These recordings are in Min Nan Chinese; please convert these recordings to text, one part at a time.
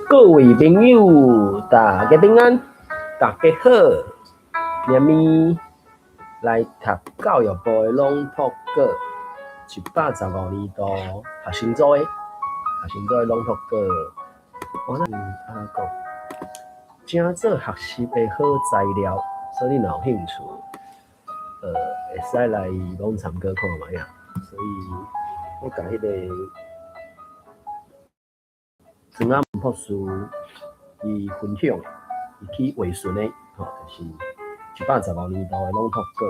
各位朋友，大家平安，大家好。明咪來讀教育部的朗讀稿，115年度學生組的學生組的朗讀稿。我咱按怎講？誠做學習的好材料，所以你若有興趣，會使來攏參考看覓啊。所以我共彼個曾阿博士伊分享的，伊去畫順的，吼，就是115年度的朗讀稿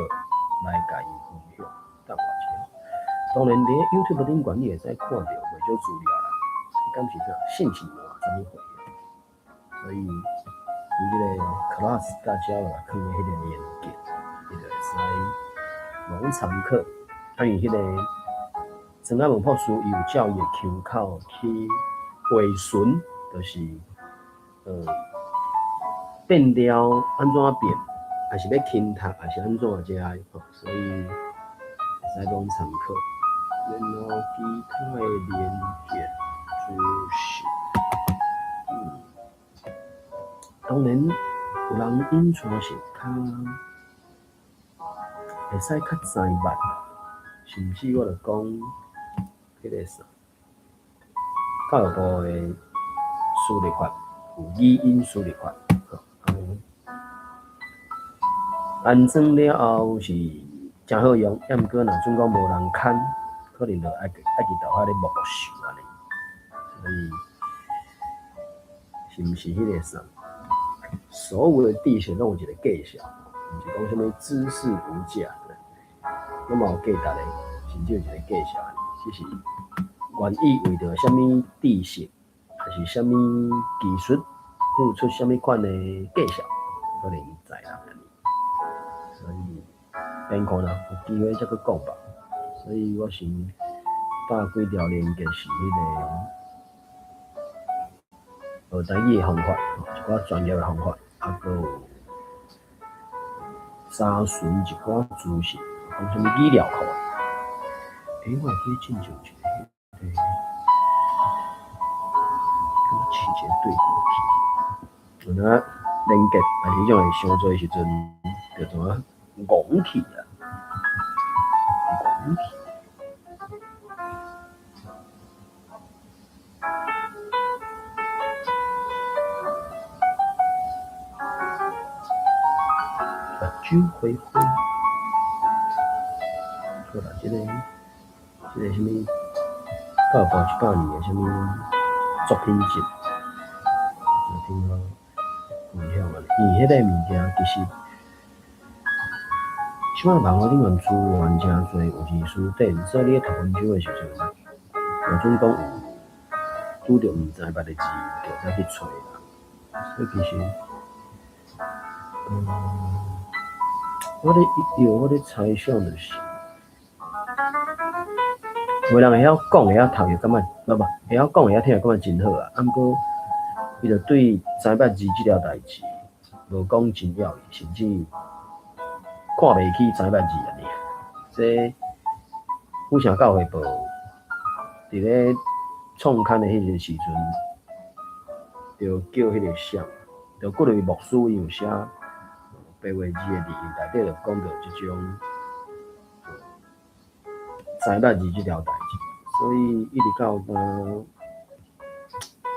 來共伊分享。等我一下，當然佇 YouTube 頂懸你會使看著袂少資料啦。敢是啥？信息嘛，啥物貨？所以伊這個 class 大家有來囥的彼個連結，你就會使攏參考。啊，因為彼個曾阿文博士伊有照伊的腔口去畫順，就是變調按怎變，還是欲輕讀，還是按怎這个吼，所以會使攏參考。然後其他的連結資訊，當然有人引帶是較會使較知捌，甚至我著講彼個啥，教育部的輸入法有語音輸入法，吼，安裝了後是誠好用，抑毋過若準講無人牽，可能就愛愛去豆仔咧摸摸手按呢。所以是毋是彼個啥？所有的知識攏有一個價數，毋是講啥物知識無價，攏嘛有價值的，甚至有一個價數，只是願意為著啥物知識，還是啥物技術，付出啥物款的價數，可能在人按呢。所以免看啦，有機會才閣講吧。所以我先搭幾條連結是彼個學台語的方法，一寡專業的方法，啊，閣有查詢一寡資訊，講啥物語料庫。欸，我會記進前有一個彼個，敢若飼一個對過去，有影連結，但是彼種會傷濟時陣，就怎啊戇去啊，戇去。目睭花花，好啦，這個啥物教育部100年的啥物作品集，來聽我分享按呢。因為彼個物件其實，這擺網路頂懸資源誠濟，有字詞典，所以你咧讀文章的時陣，若準講有拄著毋知捌的字，就會使去揣啦。所以其實，我咧猜想就是，有的人會曉講，會曉讀，就感覺，無無，會曉講，會曉聽，就感覺真好啊。啊，毋過，伊就對知捌字這條代誌，無講真要，甚至看袂起知捌字按呢。這府城教會報佇咧創刊的彼個時陣，就叫彼個啥，就鼓勵牧師伊有寫白話字的字，內底就講著這種知捌字這條代誌，所以一直到今，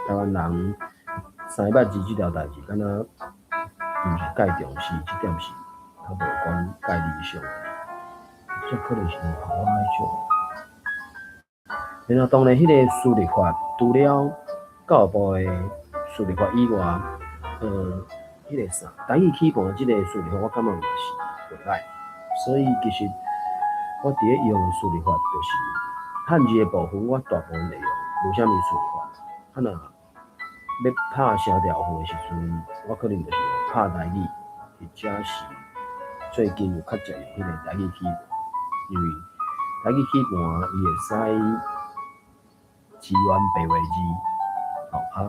台灣人知捌字這條代誌，敢若毋是蓋重視，這點是較無講蓋理想的。這可能是我彼種。然後當然，彼個輸入法除了教育部的輸入法以外，彼個啥，台語起盤這個輸入法，我感覺嘛是袂歹。所以其實我佇咧用的輸入法，就是漢字的部分，我大部分會用，無啥物輸入法。啊，若欲拍聲調符的時陣，我可能就是用拍台語，或者是最近有較濟用彼個台語起盤，因為台語起盤伊會使支援白話字，吼啊，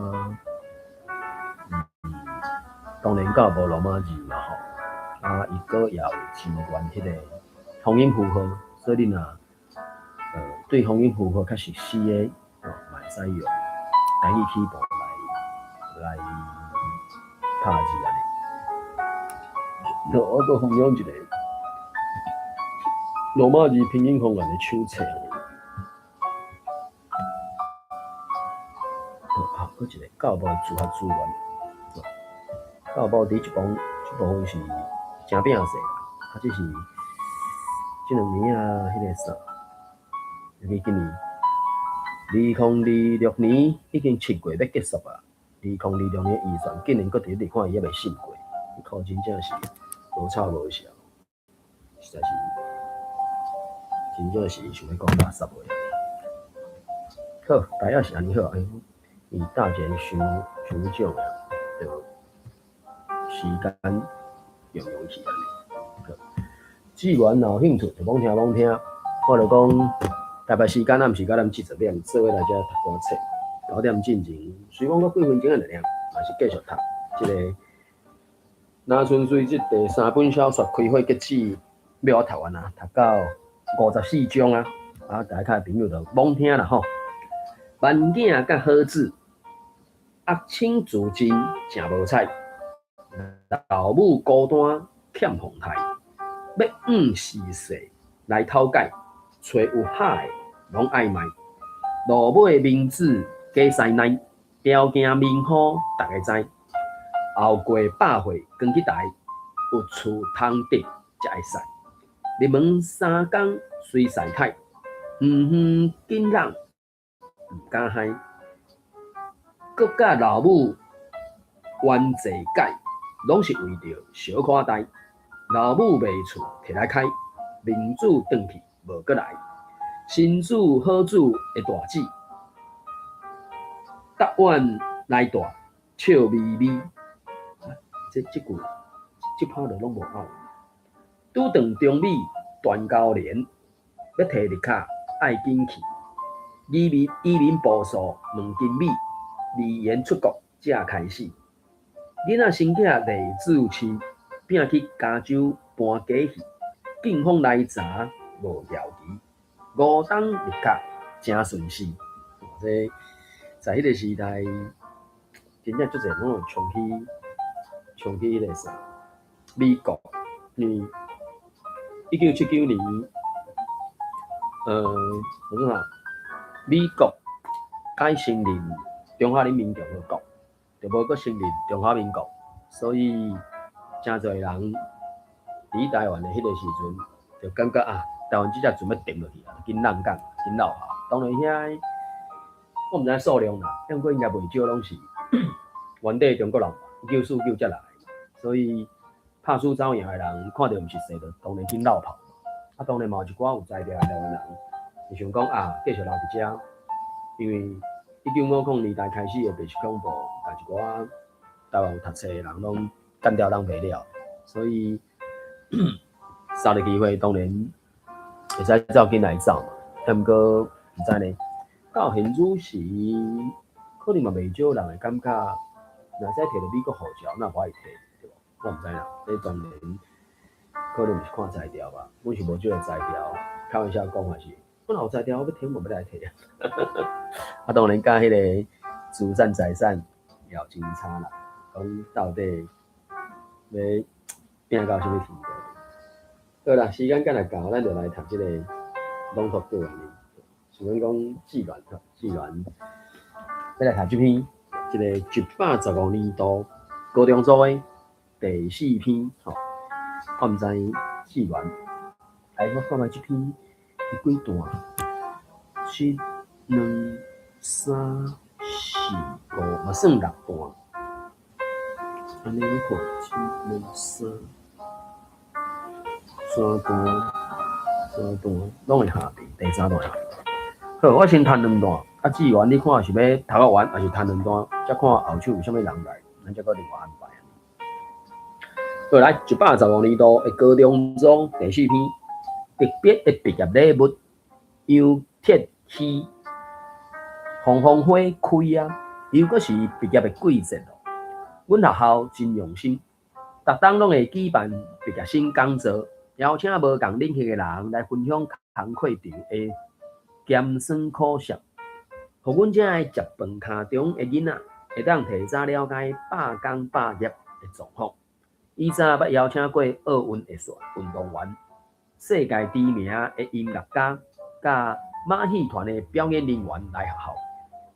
當然教育部羅馬字嘛吼，啊，伊閣也有支援彼個方音符號，所以你若對方音符號較熟悉的，吼，嘛會使用台語起盤來來拍字按呢。我閣分享一个羅馬字拼音方案的手冊。好，閣一个教育部的自學資源。教育部佇這部這部分是誠拼勢啦，啊，這是這兩年啊，彼个啥，尤其今年2026年已經7月欲結束啊，2026年預算竟然閣佇咧看伊猶未審過，你看真正是無吵無笑，實在是真正是想欲講垃圾話。好，大約是按呢好，伊搭前傷傷少啊，就時間用用去按呢。好，志願若有興趣就罔聽罔聽，我就講台北時間啊，毋是佮咱制作點做伙來遮讀歌冊，9點進前，雖講閣幾分鐘仔爾爾，嘛是繼續讀這个。若純粹這第三本小說開花結籽，欲予我讀完啊，讀到54章啊，啊，大家朋友就罔聽啦吼。萬囝佮好子，阿青自盡誠無彩，老母孤單欠風害，欲向時勢來討解，揣有合的攏愛賣。落尾面子假師奶，條件面好逐个知。後過百歲扛起台，有厝通得才會使。入門三工隨使太，遠遠緊人毋敢嗨。閣佮老母冤債解，攏是為著小可代。老母賣厝提來開，面子轉去無閣來。新子好子的大姊，答案來大笑眯眯。這這句這拍就攏無拗。拄斷中美斷交連，欲提綠卡愛緊去。移民步數問金美，離言出國才開始。囡仔生囝麗子飼，拼去加州搬家去。警方來查無牢期，五冬入卡誠順勢。這在彼个時代，真正足濟攏會衝去衝去彼个啥美國，因為1979年，我講啥？美國改承認中華人民共和國，就無閣承認中華民國，所以誠濟人佇台灣的彼个時陣，就感覺啊，台灣這隻船欲沉落去啊，緊挵港，緊落跑。當然遐，我毋知數量啦，毋過應該袂少攏是原底中國人，1949才來，所以拍輸走贏的人看著毋是勢，就當然緊落跑。啊，當然嘛有一寡有才調的台灣人，會想講啊，繼續留佇遮，因為1950年代開始的白色恐怖，共一寡台灣有讀冊的人攏幹掉攏袂了，所以三個機會當然會使走緊來走嘛。啊，毋過毋知呢，到現此時可能嘛袂少人會感覺，若使提著美國護照，哪無愛提，對無？我毋知啦，這當然可能是看才調吧。阮是無這个才調，開玩笑講也是，我若有才調，我欲提嘛欲來提啊。啊，當然佮彼個資產財產也有真差啦。講到底欲拼到啥物程度？好啦，時間敢若到，咱就來讀這个朗讀稿按呢。想講志願吼，志願欲來讀這篇，這个115年度高中組的第四篇吼。我毋知志願，哎，我看覓這篇伊幾段？一、兩、三、四、五，嘛算六段。按呢你看，一、兩、三，三段，三段，攏會合佇第三段。好，我先讀兩段，啊，志願你看是欲讀到完，抑是讀兩段？才看後手有啥物人來，咱才閣另外安排。好，來115年度的高中組第四篇，特別的畢業禮物，楊鐵希，鳳凰花開啊，又閣是畢業的季節咯。阮學校真用心，逐冬攏會舉辦畢業生講座，邀請無仝領域的人來分享工課場的鹹酸苦澀，予阮遮的食飯跤中的囡仔會當提早了解罷工罷業的狀況。以前捌邀請過奧運的運動員、世界知名的音樂家、佮馬戲團的表演人員來學校。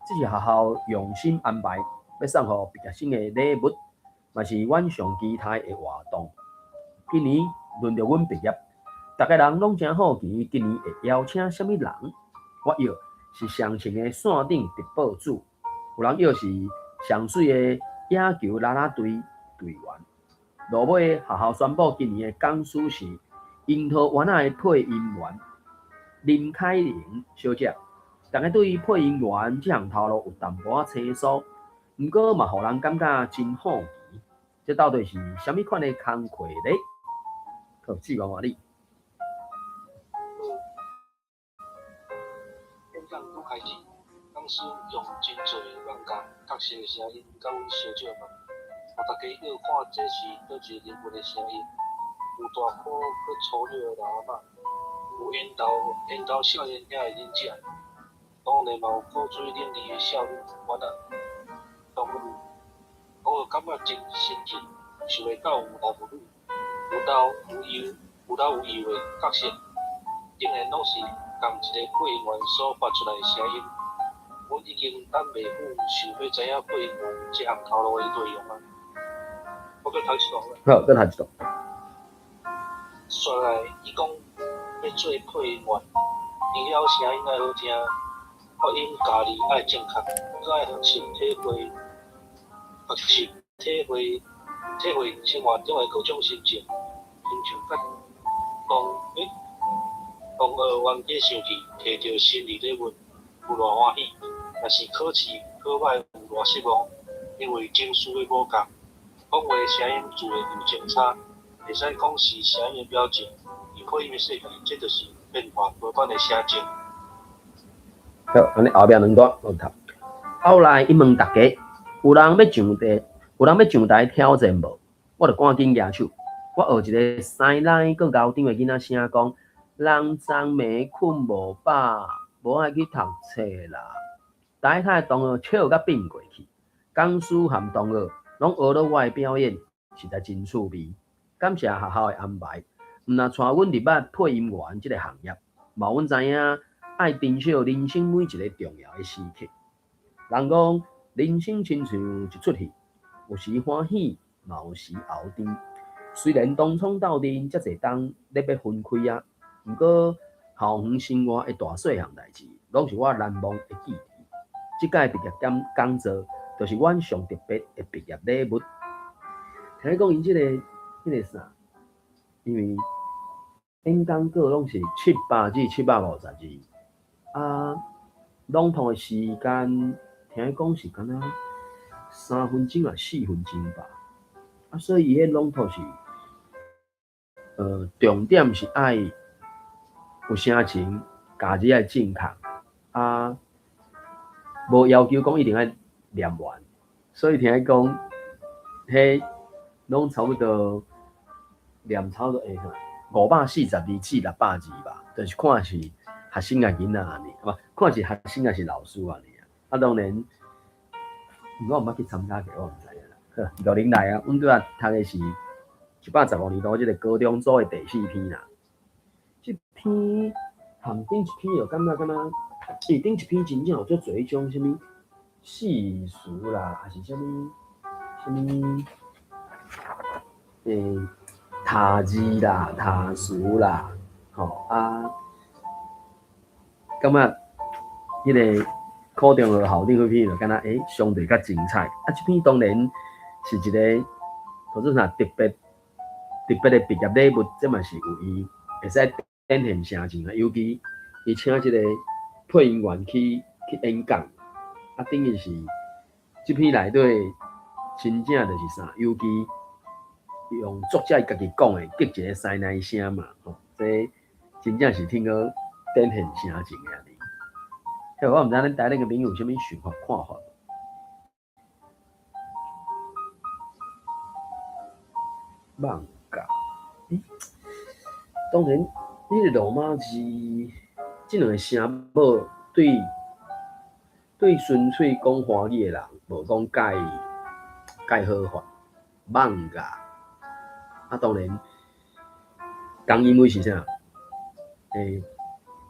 這是學校用心安排，欲送予畢業生的禮物，嘛是阮上期待的活動。今年輪著阮畢業，逐家人攏誠好奇，今年會邀請啥物人？我約是上穿的線頂直播主，有人約是上媠的野球啦啦隊隊員。落尾學校宣布，今年的講師是櫻桃丸仔的配音員林凱玲小姐。逐家對於配音員這項頭路有淡薄仔生疏，毋過嘛，予人感覺真好奇，這到底是啥物款的工課咧？好，志願換你。演講拄開始，講師用真濟艋舺角色的聲音佮阮相借問，予大家約看這是佗一個人物的聲音。有大箍閣粗魯的老阿嬤，有緣投緣投少年兄的忍者，當然嘛有苦水冷膩的少女丸仔。當然，我就感覺真神奇，想袂到有男有女，有老有幼，有老有幼的角色，竟然攏是仝一个配音員所發出來的聲音。阮已經等袂赴，想欲知影配音員這項頭路的內容啊！我閣讀一段。好，閣讀一段。煞來，伊講欲做配音員，除了聲音愛好聽，發音咬字愛正確，閣愛學習體會，學習體會體會生活中的各種心情，親像佮當同學冤家生氣，提著生日禮物有偌歡喜，若是考試考歹有偌失望，因為情緒的無仝，講話聲音自然有精差，會使講是聲音的表情。佇配音的世界，這就是變化多端的寫照。好，按呢後壁兩段攏讀。後來伊問逐家，有人欲上台，有人欲上台挑戰無？我就趕緊舉手。我學一个師奶閣𠢕長的囡仔聲講：人昨暝睏無飽，無愛去讀冊啦。台下的同學笑甲變過去，講師和同學攏學了我的表演，實在真趣味。感謝學校的安排，毋但帶阮入捌配音員這个行業，嘛予阮知影愛珍惜人生每一个重要的時刻。人講人生親像一齣戲，有時歡喜，嘛有時敖甜。雖然當初鬥陣遮濟冬咧欲分開啊，毋過校園生活的大細項代誌，攏是我難忘的記憶。這屆畢業講講座，就是阮上特別的畢業禮物。聽講𪜶這个彼个啥，因為演講稿攏是700至750字，啊，朗讀的時間聽講是敢若3分鐘抑4分鐘吧，啊，所以伊彼朗讀是，重點是愛有聲情，咬字愛正確，啊，無要求講一定愛念完，所以聽講，彼攏差不多念差不多會540字至600字吧，就是看是學生抑囡仔按呢，無看是學生抑是老師按呢啊。啊，當然，我毋捌去參加過，我毋知影啦。好，五零來啊，阮拄仔讀的是115年度這个高中組的第四篇啦。這篇含頂一篇又感覺敢若，伊頂一篇真正有足濟彼種啥物世俗啦，抑是啥物啥物，讀字啦、讀詞啦，吼啊，感覺彼个考中學校長彼篇就敢若相對較精彩。啊，這篇當然是一个叫做啥特別特別的畢業禮物，這嘛是有伊會使展現聲情啊，尤其伊請這个配音員去演講，啊，等於是這篇內底真正就是啥，尤其用作者伊家己講的，激一个師奶聲嘛，吼，這真正是聽講展現聲情的按呢。彼我毋知恁台頂的朋友有啥物想法看法。艋舺，當然，彼个羅馬字，這兩个聲母對對純粹講華語的人，無講蓋蓋好發，艋舺。啊，當然，仝音位是啥？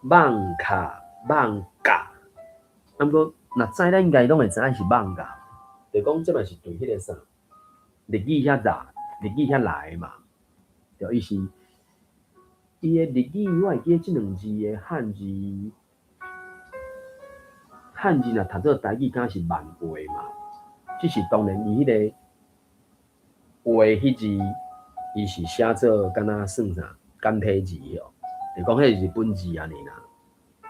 艋卡、艋舺。啊，毋過若知咱應該攏會知影是艋舺，就講這嘛是對彼个啥日語遐來，日語遐來的嘛。就伊是伊的日語，我會記得這兩字的漢字，漢字若讀做台語，敢是漫畫嘛？只是當然伊彼个畫彼字，伊是寫做敢若算啥簡體字哦，就講彼是日本字按呢啦。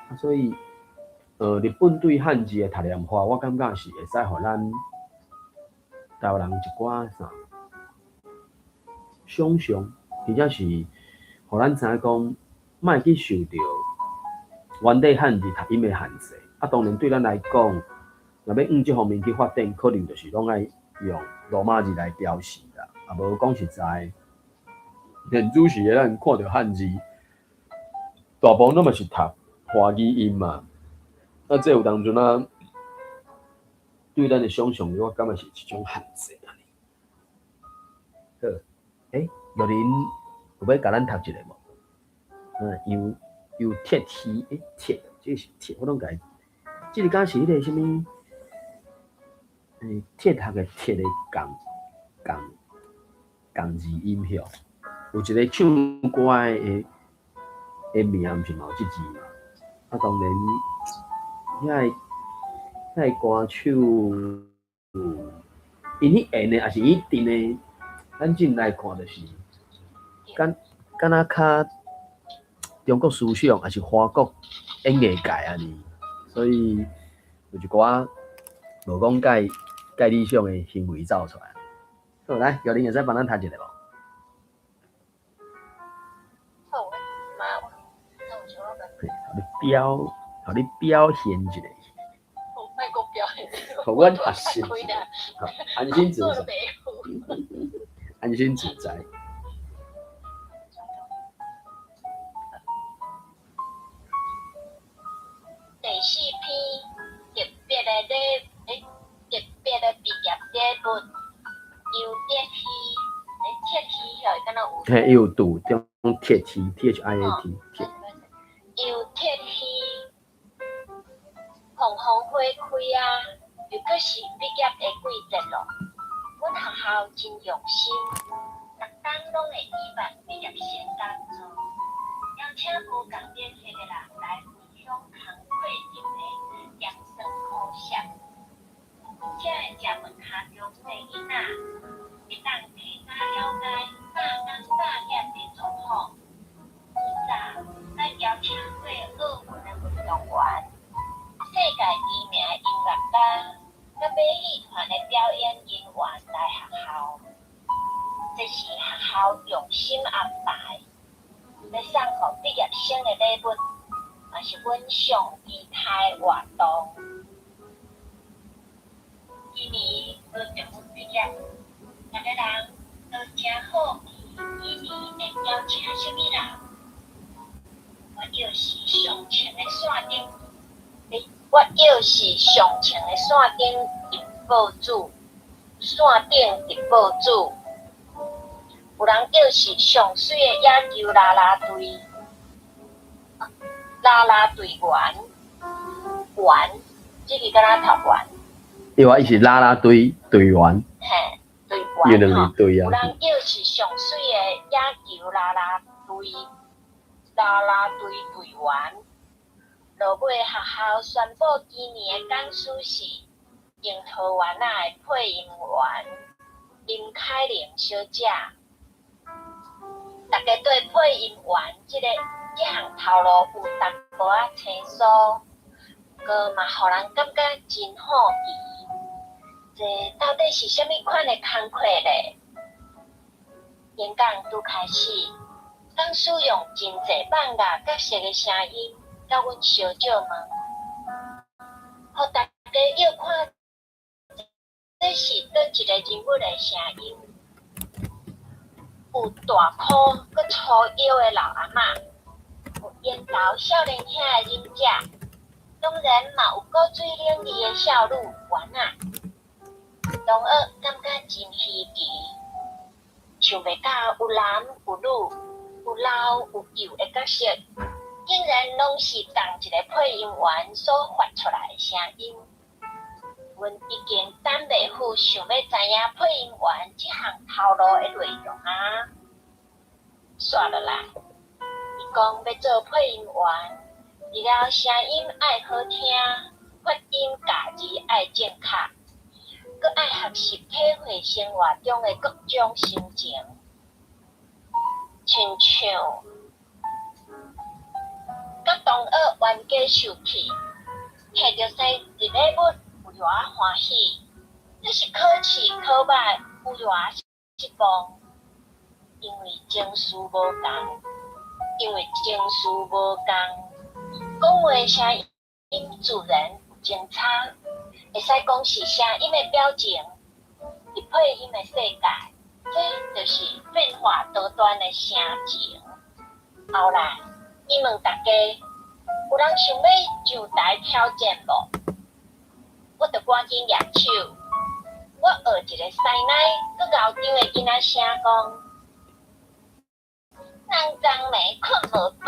啊，所以，日本對漢字的讀念法，我感覺是會使予咱台灣人一寡啥想像，或者是予咱知影講，莫去受著原底漢字讀音的限制。啊，當然對咱來講，若欲往這方面去發展，可能就是攏愛用羅馬字來標示啦。啊，無講實在，電子時的咱看著漢字，大部分攏嘛是讀華語音嘛。啊，這有當陣啊，對咱的想像力，我感覺是一種限制按呢。好，玉玲有欲共咱讀一个無？尤尤鐵鐵，鐵，這個是鐵，我攏共伊，這个敢是彼个啥物？鐵學的鐵的仝仝仝字音曉？有一个唱歌的名，毋是嘛有這字嘛？啊，當然，遐个歌手，𪜶去演的，抑是𪜶定的，咱進來看就是，敢若較中國思想，抑是華國演藝界按呢，所以有一寡無講蓋蓋理想的行為走出來。好，來，玉玲會使幫咱讀一个無？好，嘛，嘿，予你表現一下。莫閣表現。予阮學習一下，好，安心自在，安心自在。第四篇特別的禮，特別的畢業禮物，尤鐵希，鐵希曉敢若有？嘿，伊有拄中鐵希，T H I A T，鐵。尤鐵希，鳳凰花開啊，又閣是畢業的季節囉。阮學校真用心，逐冬攏會舉辦畢業生講座，邀請無仝年歲的人來分享工課程的鹹酸苦澀。遮的食飯跤中的囡仔，會當提早了解大工大業的狀況。以早，咱邀請過奧運的運動員、世界知名的音樂家、佮馬戲團的表演人員來學校，這是學校用心安排，欲送予畢業生的禮物，嘛是阮上期待的活動。今年輪著阮畢業，逐个人都誠好奇，今年會邀請啥物人？我猶是上穿的線頂，我猶是上穿的線頂入報紙，線頂入報紙。有人叫是上媠的野球啦啦隊，啦啦隊員，員，這个敢若讀員？對啊，伊是啦啦隊隊員。嘿，隊有員兩個隊啊。有人叫是上媠的野球啦啦隊，啦啦隊隊員。落尾學校宣布今年的講師是櫻桃丸仔的配音員林凱玲小姐。大家對配音員這項頭路有淡薄仔生疏，閣嘛予人感覺真好奇，這到底是啥物款的工課咧？演講拄開始，講師用真濟艋舺角色的聲音，佮阮相借問，予大家臆看這是佗一個人物的聲音。有大箍閣粗腰的老阿嬤，有緣投少年兄的忍者，當然嘛有古錐伶俐的少女丸仔。同學感覺真稀奇，想袂到有男有女，有老有幼的角色，竟然攏是仝一个配音員所發出來的聲音。阮已經等袂赴想欲知影配音員這項頭路的內容啊！煞落來，伊講欲做配音員，除了聲音愛好聽，發音咬字愛正確，閣愛學習體會生活中的各種心情，親像佮同學冤家受氣，摕著生日禮物有偌歡喜，這是考試考䆀有偌失望，因為情緒無仝，因為情緒無仝，講話聲音自然有精彩，會使講是聲音的表情。佇配音的世界，這就是變化多端的聲情。後來，伊問大家，有人想欲上台挑戰無？我就趕緊舉手。我學一个師奶閣𠢕張的囡仔聲講：人昨暝睏無飽，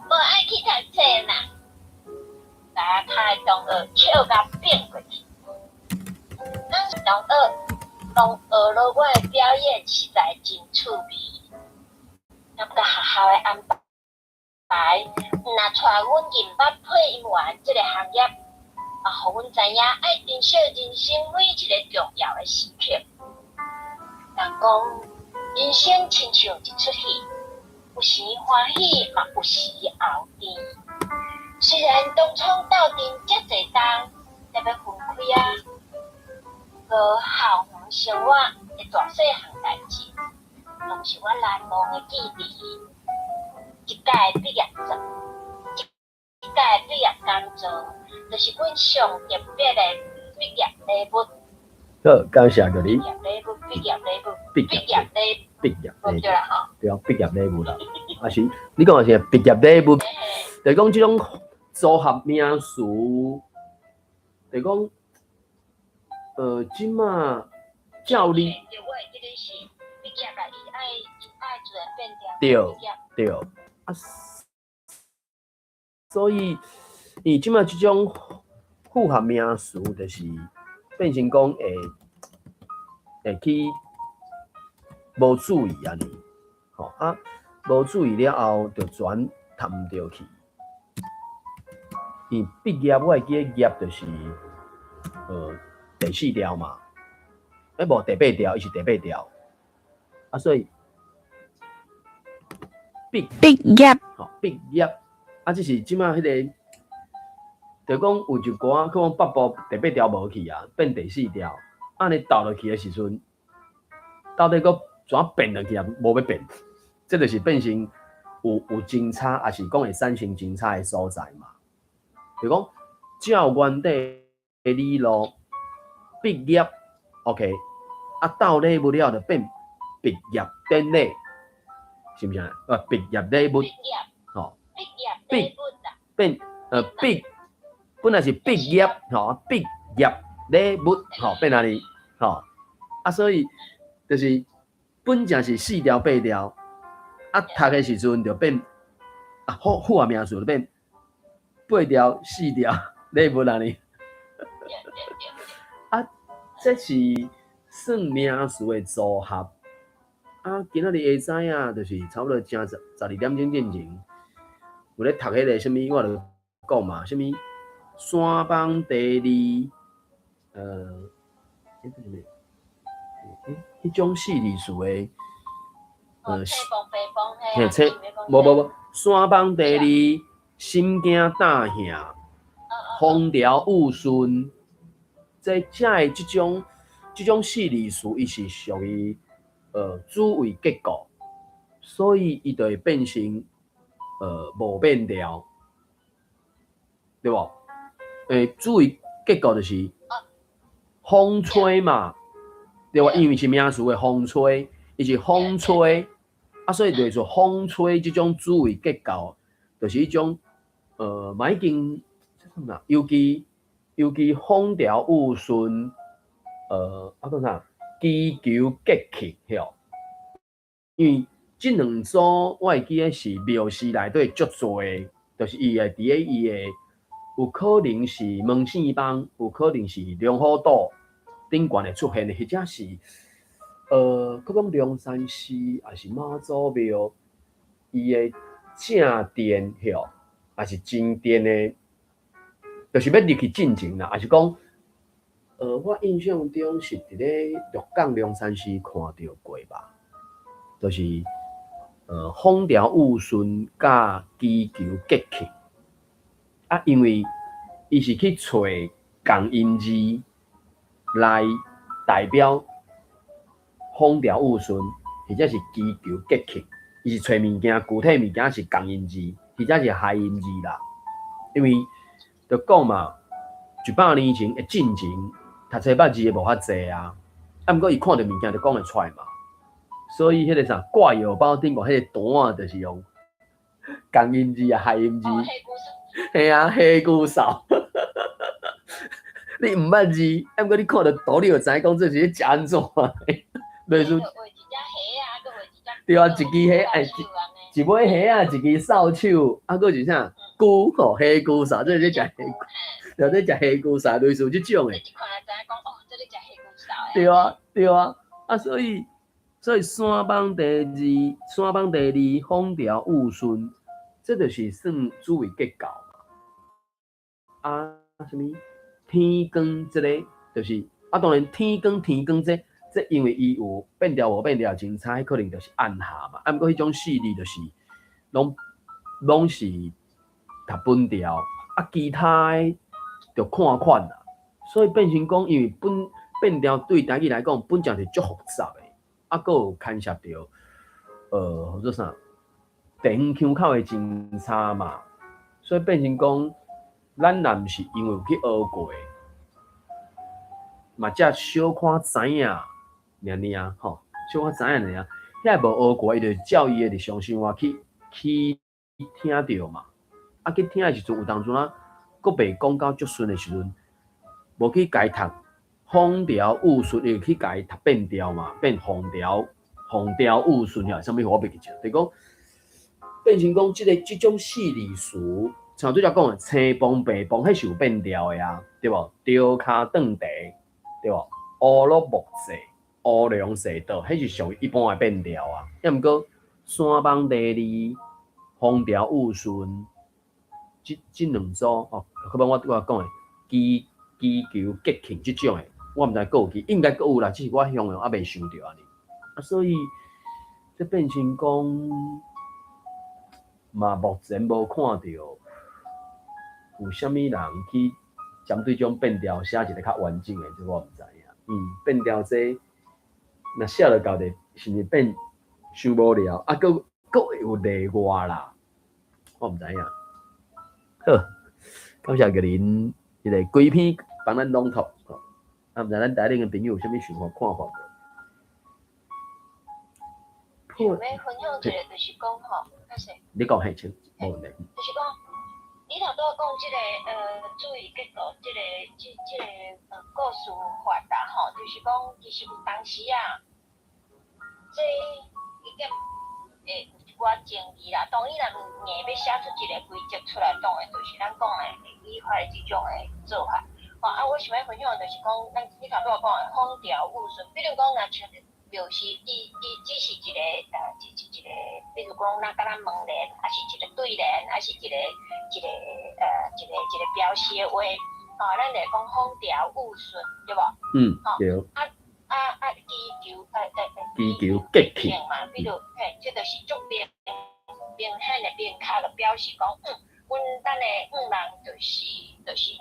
無愛去讀冊啦。台仔跤的同學笑甲變過去。咱同學攏學落我的表演實在真趣味。感覺學校的安排，毋若帶阮認捌配音員這个行業，嘛予阮知影愛珍惜人生每一个重要的時刻。人講，人生親像一齣戲，有時歡喜，嘛有時敖甜。雖然當初鬥陣遮濟冬，才欲分開啊，毋過校園生活的大細項代誌，攏是我難忘的記憶。一屆畢業照，一屆畢業工作，就是阮上特別的畢業禮物。好，感謝著你。畢業禮物，畢業禮物，畢業禮畢業禮物，對啦吼。對啊，畢業禮物啦。啊是，你講的是畢業禮物，就是講這種組合名詞，就是講，這馬照你。對，我會記得是畢業啦，伊愛伊愛自然變調。對對，啊，所以伊這馬這種複合名詞，就是變成講會會去無注意按呢，吼啊，無注意了後，就全讀毋著去。伊畢業，我會記得業就是第四調嘛，欸無第八調，伊是第八調，啊所以畢畢業吼畢業，啊這是這馬彼个，就講有一寡可能北部第八調無去啊，變第四調，按呢鬥落去的時陣，到底閣怎變落去啊？無欲變，這就是變成有精差，抑是講會產生精差的所在嘛。就講照原底的理路畢業，OK，啊鬥禮物了就變畢業典禮，是毋是啊？畢業禮物，吼，畢業禮物啦，變畢，本來是畢業，吼，畢業禮物，吼，變按呢，吼，啊所以就是本正是四調八調，啊讀的時陣就變啊複複合名詞就變八調四調禮物按呢。啊，這是算名詞的組合。啊，今仔日下早啊，就是差不多正12點鐘進前，有咧讀彼个啥物，我就講嘛，啥物山邦地理，欸，啥物？欸，彼種四字詞的，嘿，切，無無無，山邦地理，心驚膽嚇，風調雨順，這遮的這種四字詞，伊是屬於主謂結構，所以伊就會變成無變調，對無？欸，主謂結構就是風吹嘛，對無？因為是名詞的風吹，伊是風吹，啊，所以就是說風吹這種主謂結構，就是彼種嘛已經這啥物啊？尤其風調雨順，啊講啥？祈求吉慶吼，因為這兩組我會記得是廟寺內底足濟，就是伊會佇咧伊的，有可能是門生幫，有可能是龍虎斗頂懸會出現的，或者是閣講龍山寺，抑是媽祖廟，伊的正殿吼，抑是前殿的，就是欲入去進前啦，抑是講，我印象中是佇咧鹿港龍山寺看著過吧，就是風調雨順佮祈求吉慶，啊，因為伊是去揣仝音字來代表風調雨順，或者是祈求吉慶，伊是揣物件，具體物件是仝音字，或者是諧音字啦。因為就講嘛，100年前的進前，讀冊捌字的無遐濟啊，啊，毋過伊看著物件就講會出來嘛。所以彼個啥掛藥包頂懸彼個單仔，就是用仝音字啊，諧音字。嘿啊，黑姑嫂。你毋捌字，啊，毋過你看著圖，你就知影講這是咧食按怎。類似。對啊，一支蝦，哎，一尾蝦仔，一支掃帚，啊，閣是啥菇吼，黑菇啥，這是咧食黑菇，對，咧食黑菇啥，類似這種的。對啊，對啊，啊，所以山網第二，山網第二，風調雨順，這就是算主謂結構嘛。啊，啥物天光這個，就是啊，當然天光天光這。這因為伊有變調無變調真差，可能就是按下嘛。啊，毋過彼種四字就是攏攏是讀本調，啊，其他的就看款啦。所以變成講，因為本變調對台語來講，本正是足複雜的，啊，閣有牽涉著叫做啥地方腔口的真差嘛。所以變成講，咱若毋是因為有去學過，嘛才小可知影。爾爾吼，小可知影爾，遐無學過，伊就照伊的日常生活去聽著嘛。啊，去聽的時陣，有當陣啊，閣袂講到足順的時陣，無去共伊讀風調雨順，伊就去共伊讀變調嘛，變風調風調雨順遐，啥物我袂記得。就是講變成講這個這種四字詞，像拄才講的青崩白崩，彼是有變調的啊，對無？著跤轉地，對無？烏魯木齊。烏龍踅倒，彼是屬於一般的變調啊。抑毋過山網第二，風調雨順，這這兩組吼，可無我拄仔講的，祈祈求吉慶這種的，我毋知閣有記，應該閣有啦，只是我向陽猶未想著按呢。啊，所以這變成講嘛，目前無看著有啥物人去針對這種變調寫一個較完整的，這我毋知影。變調這。若寫落到底是毋是變傷無聊？啊，閣閣會有例外啦，我毋知影。好，感謝玉林，彼個規篇幫咱朗讀。啊，毋知咱台頂的朋友有啥物想法看法無？想欲分享一個，就是講吼，歹勢。你講嘿，請，無問題。就是講，你頭拄仔講這個主謂結構，這個這這個故事法啦吼，就是講其實有當時啊，這已經會有一寡爭議啦。當然若硬欲寫出一個規則出來，當然就是咱講的語法的這種的做法。吼啊，我想欲分享的就是講，咱你頭拄仔講的風調雨順，比如講若像廟是伊伊只是一個一一一個，比如講咱敢若門簾，抑是一個對聯，抑是一個一個一個一個標示的話，吼，咱就會講風調雨順，對無？嗯，對。啊啊啊！祈求祈求吉慶嘛，比如嘿，這就是足明明顯的明確的表示講，阮咱的願望就是就是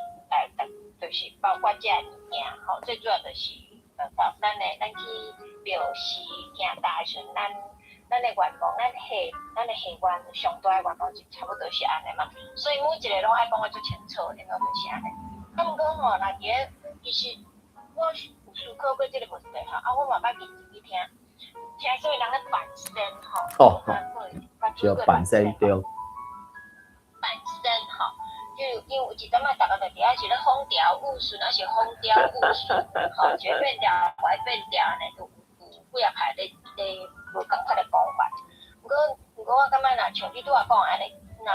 就是包括這个物件，吼，最主要就是咱的咱去廟寺行大的時陣，咱咱的願望，咱下咱的下願上大的願望就差不多是按呢嘛。所以每一個攏愛講得足清楚，因為就是按呢。啊，毋過吼，若佇咧其實我是有思考過這個問題吼，啊，我嘛捌認真去聽，聽啥物人咧辦仙吼，哦，叫辦仙對。辦仙吼，就因為有一陣仔，逐家就佇遐是咧風調雨順，抑是風調雨順，吼，一个變調，無愛變調按呢，有有幾仔派咧咧無仝款的講法。毋過我感覺若像你拄仔講按呢，若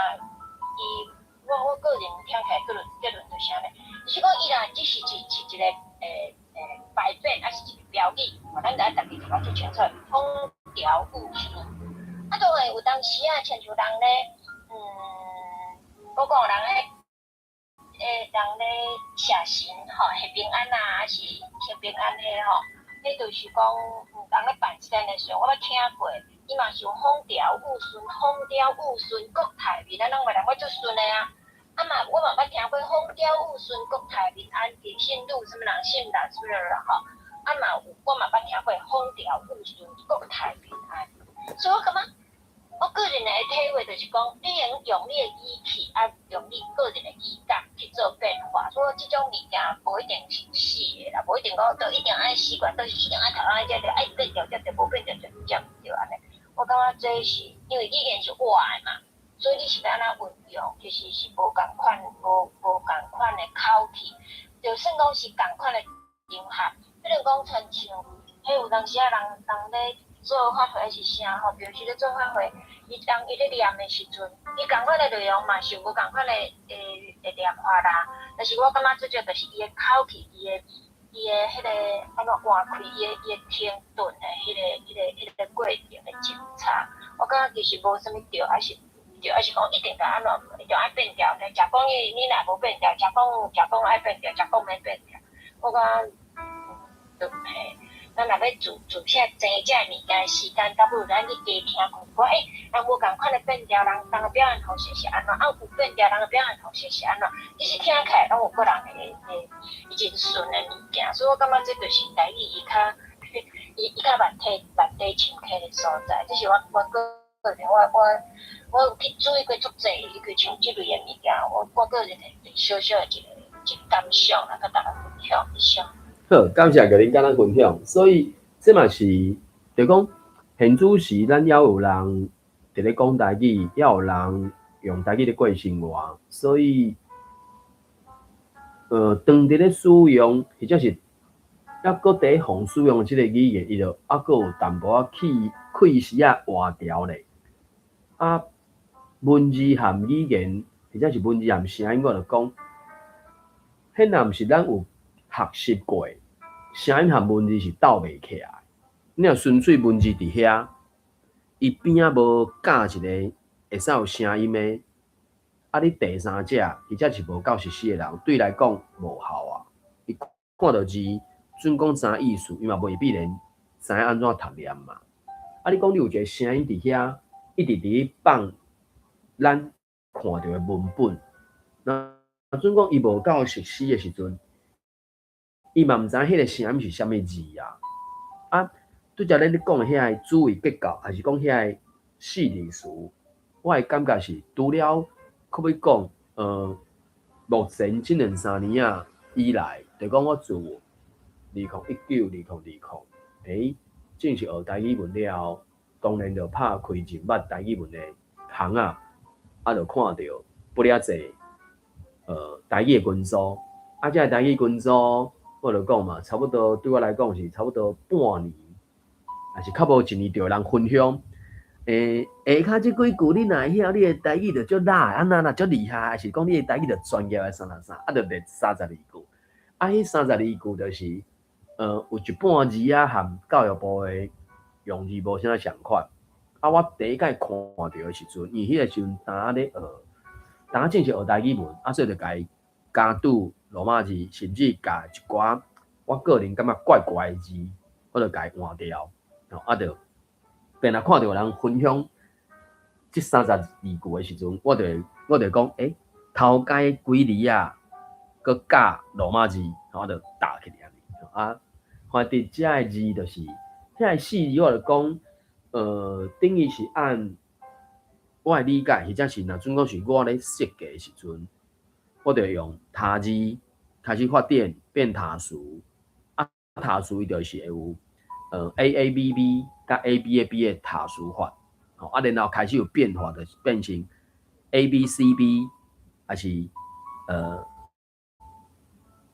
伊我我個人聽起來結論就是按呢，就是講伊若只是一是一個牌匾，抑是一個標語，吼，咱就愛逐家就愛足清楚，風調雨順。啊，當然有當時啊，親像人咧，我講人咧，人咧謝神吼，謝平安啊，抑是求平安彼吼，彼就是講，人咧辦仙的時陣，我捌聽過，伊嘛是有風調雨順，風調雨順，國泰民安，攏嘛人我足順的啊。啊嘛，我嘛捌聽過風調雨順，國泰民安，人信女，啥物人信男，啥物啦吼。啊嘛有，我嘛捌聽過風調雨順，國泰民安。所以我感覺，我個人的體會就是講，你會用你的語氣，啊，用你個人的語感去做變化。所以這種物件無一定是死的啦，無一定講都一定愛習慣，都是一定愛頭愛這個愛變調才對，無變調就才毋對按呢。我感覺這是因為語言是活的嘛，所以你是欲按怎運用，其實是無仝款、無仝款的口氣，就算講是仝款的場合，比如講親像，彼有當時啊，人咧做法會抑是啥吼，比如說咧做法會，伊當伊咧念的時陣，伊仝款的內容嘛是有無仝款的念法啦。但是我感覺最主要就是伊的口氣，伊的彼個按怎換氣，伊的停頓的彼個過程會真差。我感覺其實無啥物對，抑是毋對，抑是講一定著按怎，一定愛變調。食講伊你若無變調，食講食講愛變調，食講免變調。我感覺，就嘿。咱若欲自自寫生這个物件的時間，倒不如咱去加聽看看，欸，人無仝款的變調，人的表現方式是按怎？啊，有變調，人的表現方式是按怎？其實聽起來攏有個人的伊真順的物件，所以我感覺這就是台語伊較問題深刻的所在。這是我個人，我有去注意過足濟，伊個像這類的物件，我個人的小小的一個感想啦，佮大家分享一下。好，感謝玉玲佮咱分享。所以這嘛是，就講現此時，咱猶有人佇咧講台語，猶有人用台語咧過生活。所以，當佇咧使用，或者是猶閣佇咧予使用這个語言，伊就猶閣有淡薄仔氣氣勢仔活調咧。啊，文字和語言，或者是文字和聲音，我就講，彼若毋是咱有學習過，聲音和文字是鬥袂起來。你若純粹文字佇遐，伊邊仔無加一個會使有聲音的，啊，你第三者或者是無夠熟悉的人，對伊來講無效啊。伊看著字，準講知意思，伊嘛未必然知影按怎讀念嘛。啊，你講你有一個聲音佇遐，一直佇咧放咱看著的文本，若準講伊無夠熟悉的時陣，伊嘛毋知影彼個聲音是啥物字啊。啊，拄才咧你講的遐個主謂結構，抑是講遐個四字詞，我的感覺是，除了可欲講，目前這兩三年仔以來，就講我自2019、2020，正式學台語文了後，當然就拍開認捌台語文的窗仔，啊，就看著不了濟，台語的群組，啊，這个台語群組，我就講嘛，差不多對我來講是差不多半年，抑是較無一年就有人分享。下跤這幾句你若會曉，你的台語就足辣的，按怎啦足厲害，抑是講你的台語就專業的啥啥啥，啊，就列32句。啊，彼三十二句就是，有一半字仔和教育部的用字無啥仝款。啊，我第一擺看著的時陣，因為彼個時陣當咧學，當正式學台語文，啊，所以就共伊加注羅馬字，甚至共一寡我個人感覺怪怪的字，我就共伊換掉，吼，啊，就變來看著有人分享這三十二句的時陣，我就講，頭家幾字仔，閣加羅馬字，我就打起來按呢。啊，反正這个字就是，遐個四字我就講，等於是按我的理解，或者是若準講是我咧設計的時陣，我就用他字開始發展變他詞，啊，他詞伊就是會有A A B B 佮 A B A B 的他詞法，吼，啊，然後開始有變化，就是變成 A B C B，抑是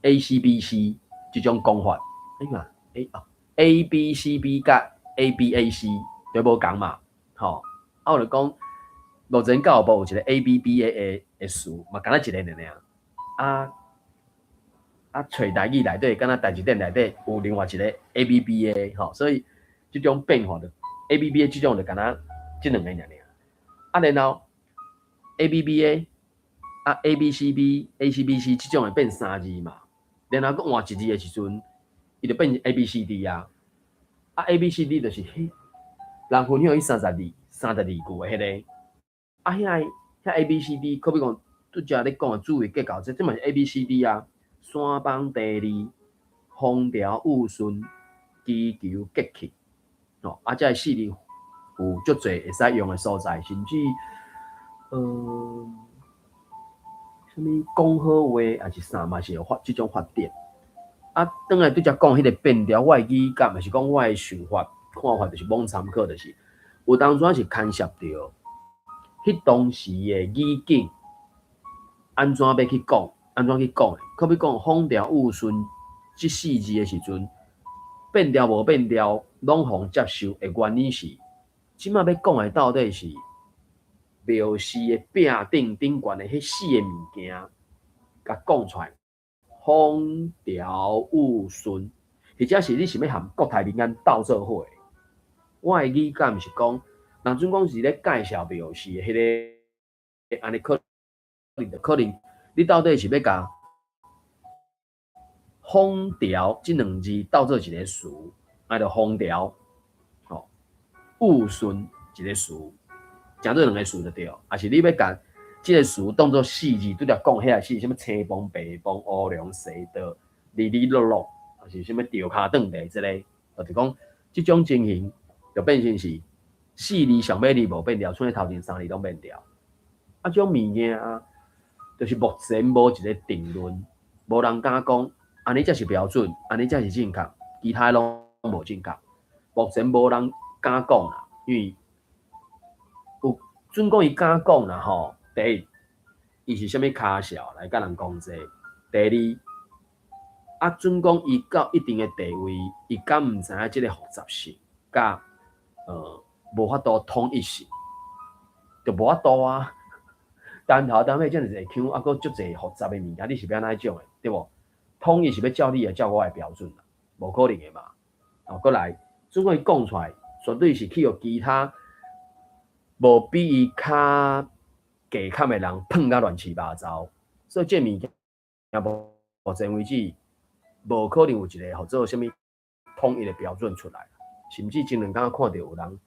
A C B C 這種講法，你看 A 哦 A B C B 佮 A B A C 都無仝嘛，吼，啊我就講目前教育部有一個 A B B A 的詞，嘛敢若一個爾爾，啊，揣台語內底，敢若台字典內底有另外一個 A B B A 吼，所以這種變化就 A B B A 這種就敢若這兩個爾爾，啊然後 A B B A 啊 A B C B A C B C 這種會變三字嘛，然後閣換一字的時陣，伊就變 A B C D 啊，啊 A B C D 就是彼人分享彼32句的彼个，啊遐遐 A B C D，可比講拄才咧講的主謂結構，這嘛是 A B C D 啊，山崩地裂、風調雨順、祈求吉慶，哦，啊，這个四字有足濟會使用的所在，甚至啥物講好話，抑是啥嘛是有發這種發展。啊，轉來拄才講彼個變調，我的語感，抑是講我的想法、看法，就是罔參考，就是有當陣是牽涉著彼當時的語境，按怎欲去講，按怎去講的。可比講風調雨順這四字的時陣，變調無變調，攏予人接受的原因是，這馬欲講的到底是廟寺的壁頂頂懸的彼四个物件，共講出來，風調雨順，或者是你是欲含國泰民安鬥做伙？我的語感是講，若準講是咧介紹廟寺的彼个，按呢可能就可能，你到底是欲共風調這兩字當做一个詞，啊，就風調，吼，雨順一个詞，成做兩个詞就對，抑是你欲共這个詞當做四字，拄才講遐是啥物青崩、白崩、烏龍、踅道、離離落落，抑是啥物著跤轉地這个，就是講這種情形就變成是四字上尾字無變調，賰頭前三字攏變調。啊，這種物件就是目前無一个定論，無人敢講，按呢才是標準，按呢才是正確，其他攏無正確。目前無人敢講啦，因為有準講伊敢講啦吼。第一，伊是啥物跤數來共人講這個？第二，啊，準講伊到一定的地位，伊敢毋知影這个複雜性，佮無法度統一性，就無法度啊。單頭單尾遮爾濟腔，啊，閣足濟複雜的物件，你是欲按怎種的，對無？統一是欲照你的，照我的標準啦，無可能的嘛。哦，閣來，準講伊講出來，絕對是去予其他無比伊較低級的人噴甲亂七八糟，所以這物件目前為止，無可能有一个號做啥物統一的標準出來，甚至前兩工看著有人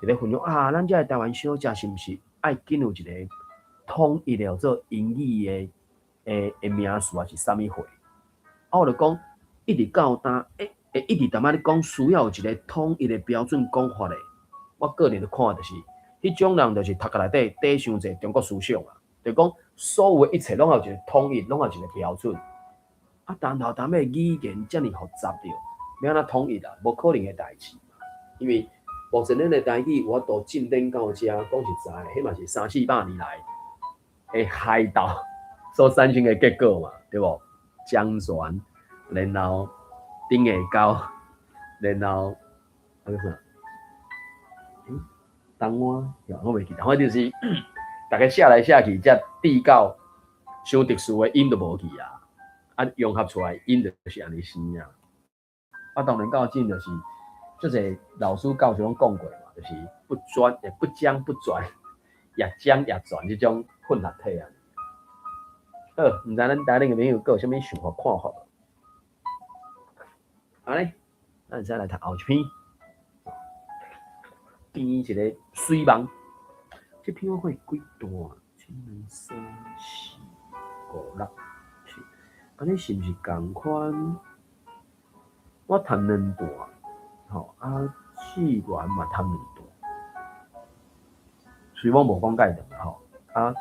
佇咧分享啊，咱遮的台灣小食是毋是愛緊有一个統一的號做英語的名詞，抑是啥物貨？啊，我就講，一直到今，會一直踮仔咧講需要有一个統一的標準講法的，我個人咧看就是，彼種人就是讀冊內底底傷濟中國思想啊，就講所有的一切攏有一个統一，攏有一个標準。啊，單頭單尾語言遮爾複雜著，欲按怎統一啊？無可能的代誌嘛。因為目前咱的台語有法度進展到遮，講實在，彼嘛是三四百年來的海鬥所產生的結果嘛，對無？漳泉，然後頂下溝，然後啊閣啥？東灣，我袂記得，反正就是逐家寫來寫去，才比較傷特殊的音就無去啊，啊融合出來音就是按呢生啊。啊，當然到今就是，足濟老師教授攏講過嘛，就是不專，不僵不轉，也僵也轉這種混合體啊。好，毋知咱台頂的朋友閣有啥物想法看法無？按呢，咱會使來讀後一篇，編一个水夢。這篇我看幾段？一、兩、三、四、五、六、七，按呢是毋是仝款？我讀兩段，吼啊，志源嘛讀兩段，雖罔無講介長吼，啊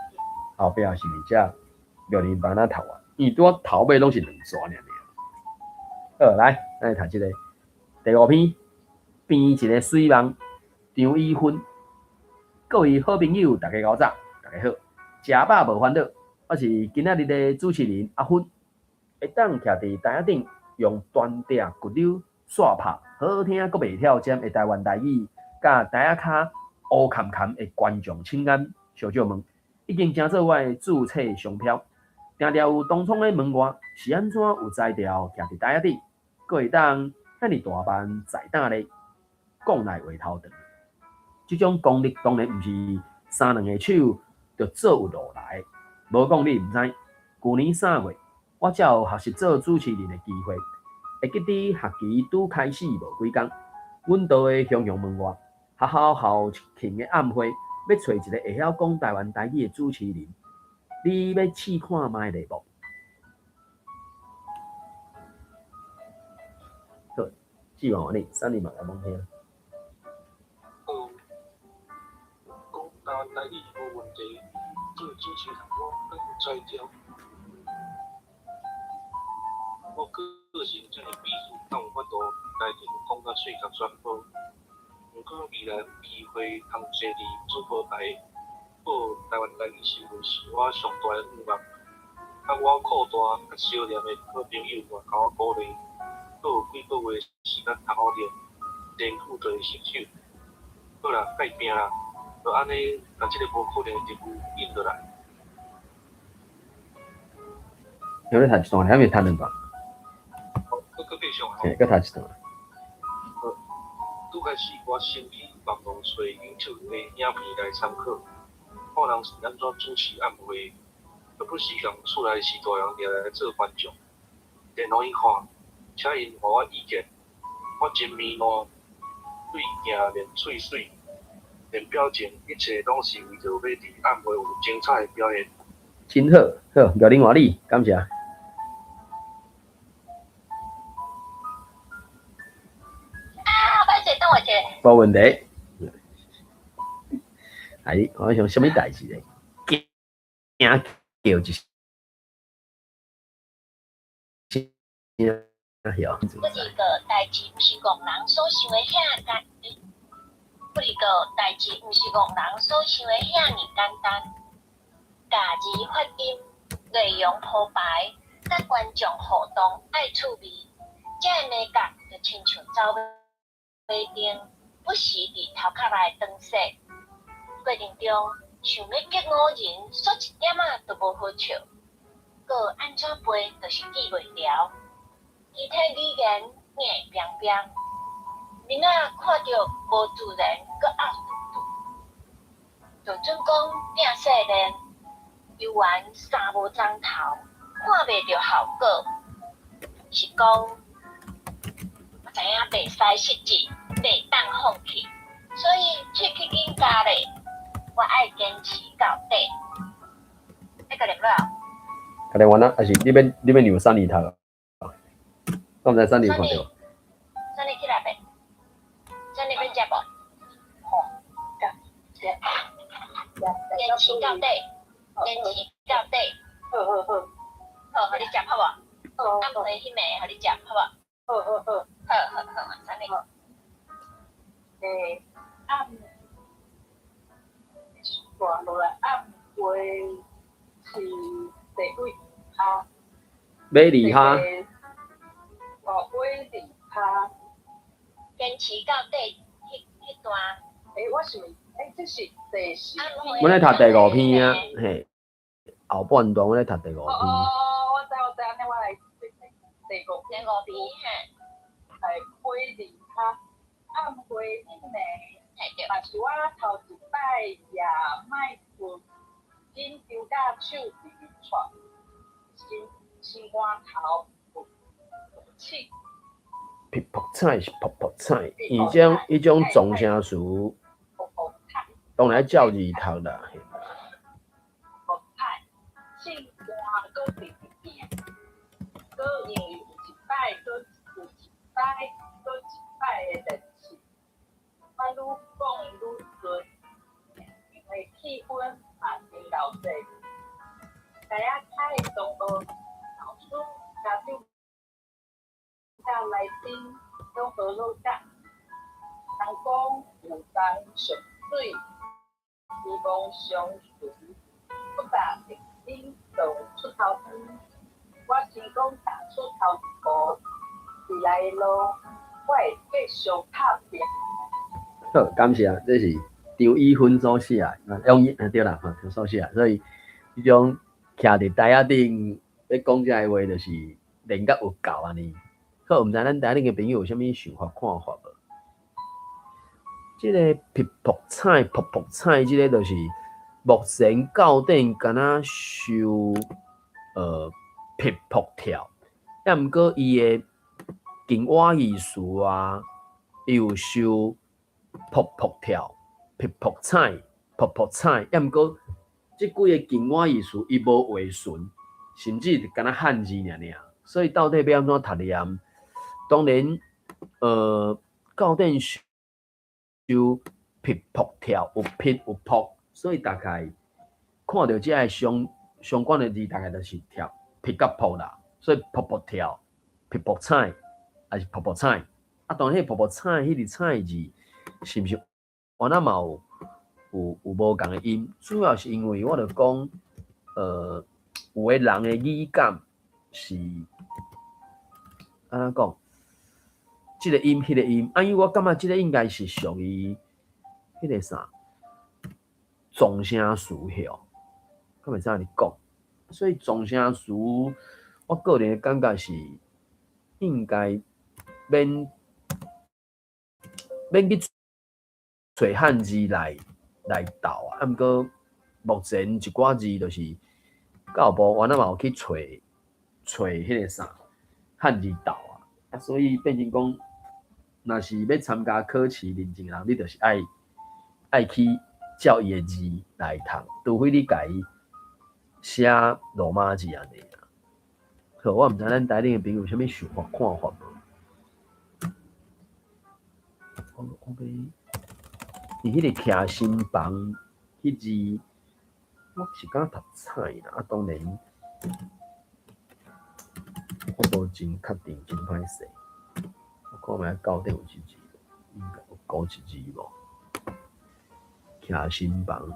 後壁是毋是才六年班仔讀完？因為拄仔頭尾攏是兩段爾爾。好，來，咱來讀這个第五篇，編一个水夢，張以芬。各位好朋友，大家𠢕早，大家好，食飽無煩惱，我是今仔日的主持人阿芬，會當徛佇台仔頂用單笛骨溜煞拍，好聽閣袂跳針的台灣台語，佮台仔跤烏坎坎的觀眾請安。小少問，已經成做我的註冊商標。定定有同窗咧問我，是按怎有才調徛佇台仔頂，閣會當遐爾大範在膽咧講來話頭長。這種功力當然毋是三兩个手就做有落來的。無講你毋知，舊年3月，我才有學習做主持人的機會。會記得學期拄開始無幾工，阮道的鄉鄉問我，學校校慶的暗會，欲揣一個會曉講台灣台語的主持人，你欲試看覓咧無？好，志望你，啥人嘛來罔聽。好，講台灣台語無問題，做主持人我閣有才調。我個性遮爾秘書，敢有法度台頂講甲喙角全無？毋過未來有機會通坐佇主播台報台灣台語新聞，是我上大的願望。佮我擴大佮相連的好朋友嘛，共我鼓勵，閣有幾个月時間通好練，練久就會熟手。好啦，愛拼啦！就按呢，共這个無可能的任務應落來。有咧讀一段，還未讀兩段？閣繼續。嘿，閣讀一段。好，拄開始我先去網路揣 YouTube 的影片來參考，看人是按怎主持暗會，閣不時共厝內序大人掠來做觀眾，然予𪜶看，請𪜶予我意見。我真糜爛，對鏡練喙媠，練表情，一切攏是為著欲佇暗會有精彩的表現。真好，好，交恁換你，感謝。啊，歹勢，等我一下。無問題。哎，我想啥物代誌咧？驚叫一聲，不一個代誌，毋是戇人所想的遐簡單。不一個代誌，毋是戇人所想的遐爾簡單。咬字發音、內容鋪排、佮觀眾互動愛趣味，這个眉角就親像走馬燈，不時佇頭殼內轉踅。過程中想欲激唬人，煞一點仔都無好笑。閣按怎背就是記袂牢，肢體語言硬邦邦，面仔看著無自然，閣漚揬揬。就準講摒細練，猶原三無鐘頭，看袂著效果。是講，我知影袂使失志，袂當放棄，所以喙齒緊咬咧，我愛堅持到底。欲閣念落？閣念完啊？還是你欲讓三年讀？我毋知三年看著無？三年起來未？三年欲食無？吼，食食。堅持到底，堅持到底。好好好。好，予你食好無？好。暗暝彼暝予你食好無？好好好。好好好，三年。暗煞落來暗會是第幾跤？尾二跤。哦，尾二跤。堅持到底，彼段。我是毋是？這是第四篇。阮咧讀第五篇啊，嘿，後半段阮咧讀第五篇。哦，我知我知，按呢我來第五第五篇嘿。尾二跤，暗會彼暝，嘛是我頭一擺也莫睏，緊張甲手佇掣，心肝頭噗噗。噗噗彩是噗噗彩，彼種狀聲詞，當然愛照字讀啦。噗彩，心肝閣直直疼，閣因為有一擺，閣有一擺，閣一擺的練習，我愈講愈順，因為氣氛嘛真厚勢。台仔跤的同學、老師、家長佮來賓攏好好講，人講有當上水，希望相隨，不但認真做就會出頭天。我先講踏出頭一步，未來的路，我會繼續拍拼。好，感謝，這是張以芬所寫的，用對啦，吼，所寫的，所以彼種徛佇台仔頂欲講這个話，就是練甲有夠按呢。好，毋知咱台頂的朋友有啥物想法看法無？這个噗噗彩、噗噗彩，這个就是目前教頂敢若收噗噗跳，抑毋過伊的近訛義詞啊，伊有收噗噗跳、噗噗彩、噗噗彩，抑毋過這幾个近訛義詞伊無畫唇，甚至敢若漢字爾爾，所以到底欲按怎讀念？當然，教頂收噗噗跳，有噗有噗，所以大概看著這个相關的字，大概就是跳噗佮噗啦。所以噗噗跳、噗噗彩，抑是噗噗彩。啊，當然，彼個噗噗彩，彼个彩字，是毋是原來嘛有無仝的音？主要是因為我著講，有的人的語感是按怎講？這个音，彼个音，啊，因為我感覺這个應該是屬於彼个啥狀聲詞吼，敢會使按呢講？所以狀聲詞，我個人的感覺是應該免去揣漢字來鬥啊。啊，毋過目前一寡字就是教育部原來嘛有去揣揣彼个啥漢字鬥啊，啊，所以變成講，若是欲參加考試認證人，你就是愛去照伊的字來讀，除非你共伊寫羅馬字按呢啦。好，我毋知咱台頂的朋友有啥物想法看法無？我欲，伊彼个徛心房彼字，我是感覺讀彩啦，啊，當然我無真確定，真歹勢。我看覓教頂有這字，應該有講一字無？徛心房，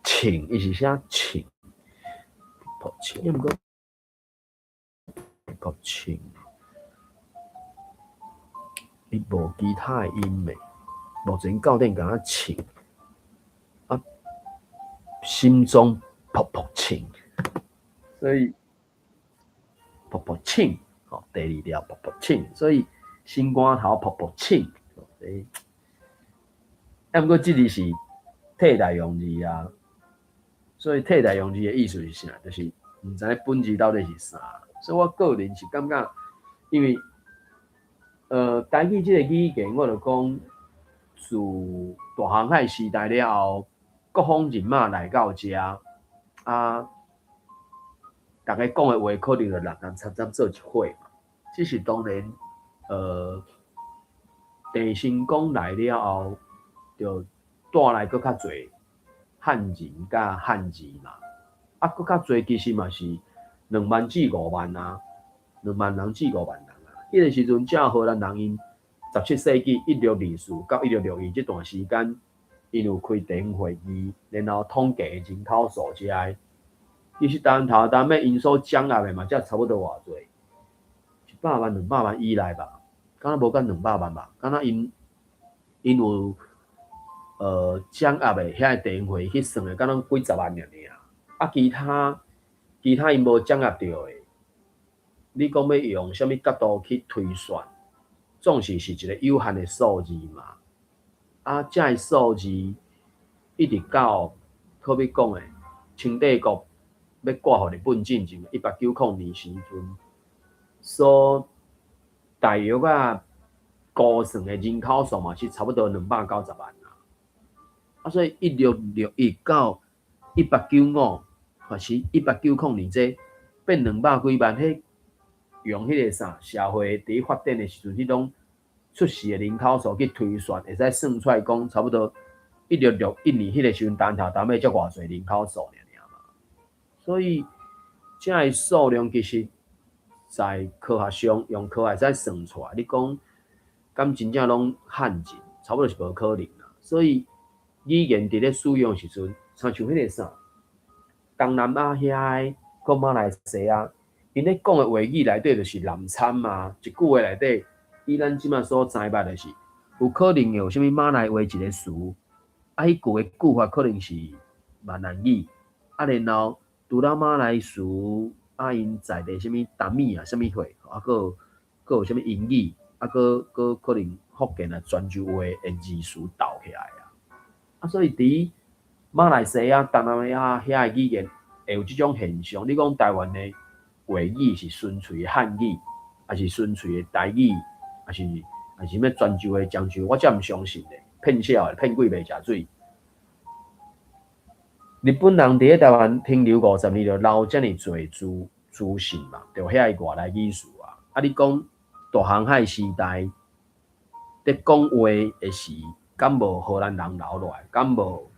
銃，伊是寫銃，噗銃，抑毋過噗銃，伊無其他的音的，目前教頂敢若銃，啊，心中噗噗銃，所以噗噗銃，吼，第二條噗噗銃，所以心肝頭噗噗銃，啊，毋過這字是替代用字啊，所以替代用字的意思是啥？就是毋知本字到底是啥。所以我個人是感覺，因為台語這個語言，我就講自大航海時代了後，各方人馬來到遮，啊，逐家講的話可能就摠摠摻摻做一伙嘛。只是當然，鄭成功來了後，就帶來閣較濟漢人佮漢字嘛。啊，閣較濟其實嘛是2萬至5萬啊，2萬人至5萬人啊。彼个時陣，遮荷蘭人𪜶17世紀1624到1661這段時間，𪜶有開地方會議，然後統計人口數這个。其實台灣頭單尾𪜶所掌握的嘛，才差不多偌濟，100萬、200萬以內吧，敢若無到兩百萬吧？敢若𪜶有掌握的遐个地方會議去算的，敢若幾十萬爾爾。啊，其他𪜶無掌握著的，你講欲用啥物角度去推算，總是是一個有限的數字嘛。啊，這个數字一直到好比講的清帝國欲割予日本進前1890年時陣，所大約仔估算的人口數嘛是差不多290萬啊。啊，所以1661到1895，抑是1890年這變兩百幾萬，彼用彼个啥社會佇發展的時陣，彼種出世的人口數去推算，會使算出來講，差不多1661年彼个時陣，單頭單尾才偌濟人口數爾爾嘛。所以這个數量其實在科學上用科學會使算出來。你講敢真正攏漢人，差不多是無可能啦。所以語言佇咧使用時陣，親像彼个啥，東南亞遐个閣馬來西亞，𪜶咧講的話語內底就是南摻嘛。一句話內底，以咱這馬所知捌的是，有可能有啥物馬來話一个詞，啊，彼句的句法可能是閩南語，啊，然後除了馬來詞，啊，𪜶在地啥物淡米啊，啥物貨，啊，閣有啥物英語，啊，閣可能福建啊、泉州話的字詞鬥起來啊。啊，所以佇馬來西亞、東南亞遐的語言會有這種現象。你講台灣的話語是純粹的漢語，抑是純粹的台語，抑是啥物泉州的漳州，我才毋相信咧，騙笑的，騙鬼袂食水。日本人佇咧台灣停留50年，就留遮爾濟資訊嘛，就遐个外來語詞啊。啊，你講大航海時代佇講話的時，敢無荷蘭人留落來？敢無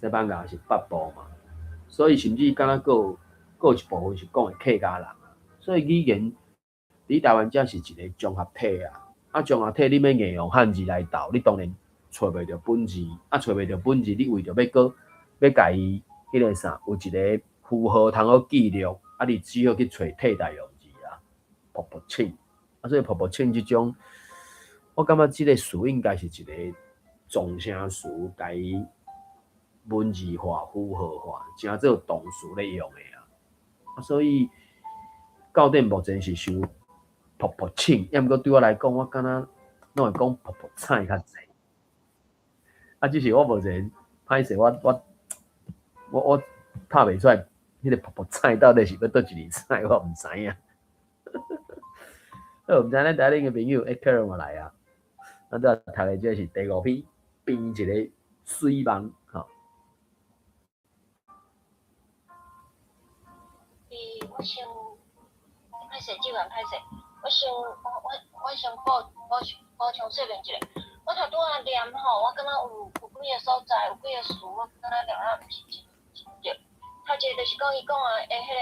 西班牙是北部嘛？所以甚至敢若閣有一部分是講的客家人啊。所以語言佇台灣遮是一個綜合體啊。啊，綜合體你欲硬用漢字來鬥，你當然揣袂著本字。啊，揣袂著本字，你為著欲閣欲共伊彼个啥，有一個符號通好記錄，啊，你只好去揣替代用字啊，噗噗銃。啊，所以噗噗銃這種，我感覺這個詞應該是一個總聲詞，共伊文字化、符號化，成做動詞咧用的啊。啊，所以到底目前是想噗噗銃，抑毋過對我來講，我敢若攏會講噗噗菜較濟。啊，只是我目前歹勢，我拍袂出來，彼個噗噗菜到底是欲佗一个菜，我毋知影。好，毋知咱台頂的朋友，欸，客人嘛來啊。咱拄仔讀的這是第五篇，編一个水夢，吼。欸，我先歹勢，這款歹勢，我先我先補充說明一下。我頭拄仔念吼，我感覺有幾个所在，有幾个詞，我感覺念啊毋是真對。頭一个就是講伊講的，欸，彼个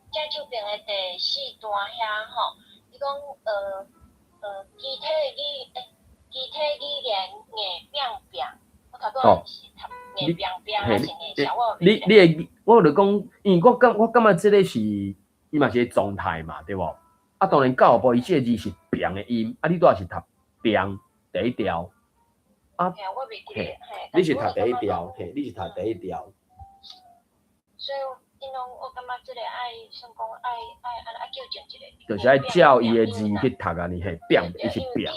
正手邊的第四段遐吼，伊講肢體語言硬變變，我頭拄仔是讀硬變變還是硬啥？我你你會，我就講，因為我感覺這个是伊嘛是個狀態嘛，對無？啊，當然教育部伊這个字是變的音，啊，你拄仔是讀變第一條，啊，嘿，你是讀第一條，嘿，你是讀第一條。所以，𪜶攏我感覺這个愛算講愛糾正一下。就是愛照伊的字去讀按呢，嘿，變，伊是變。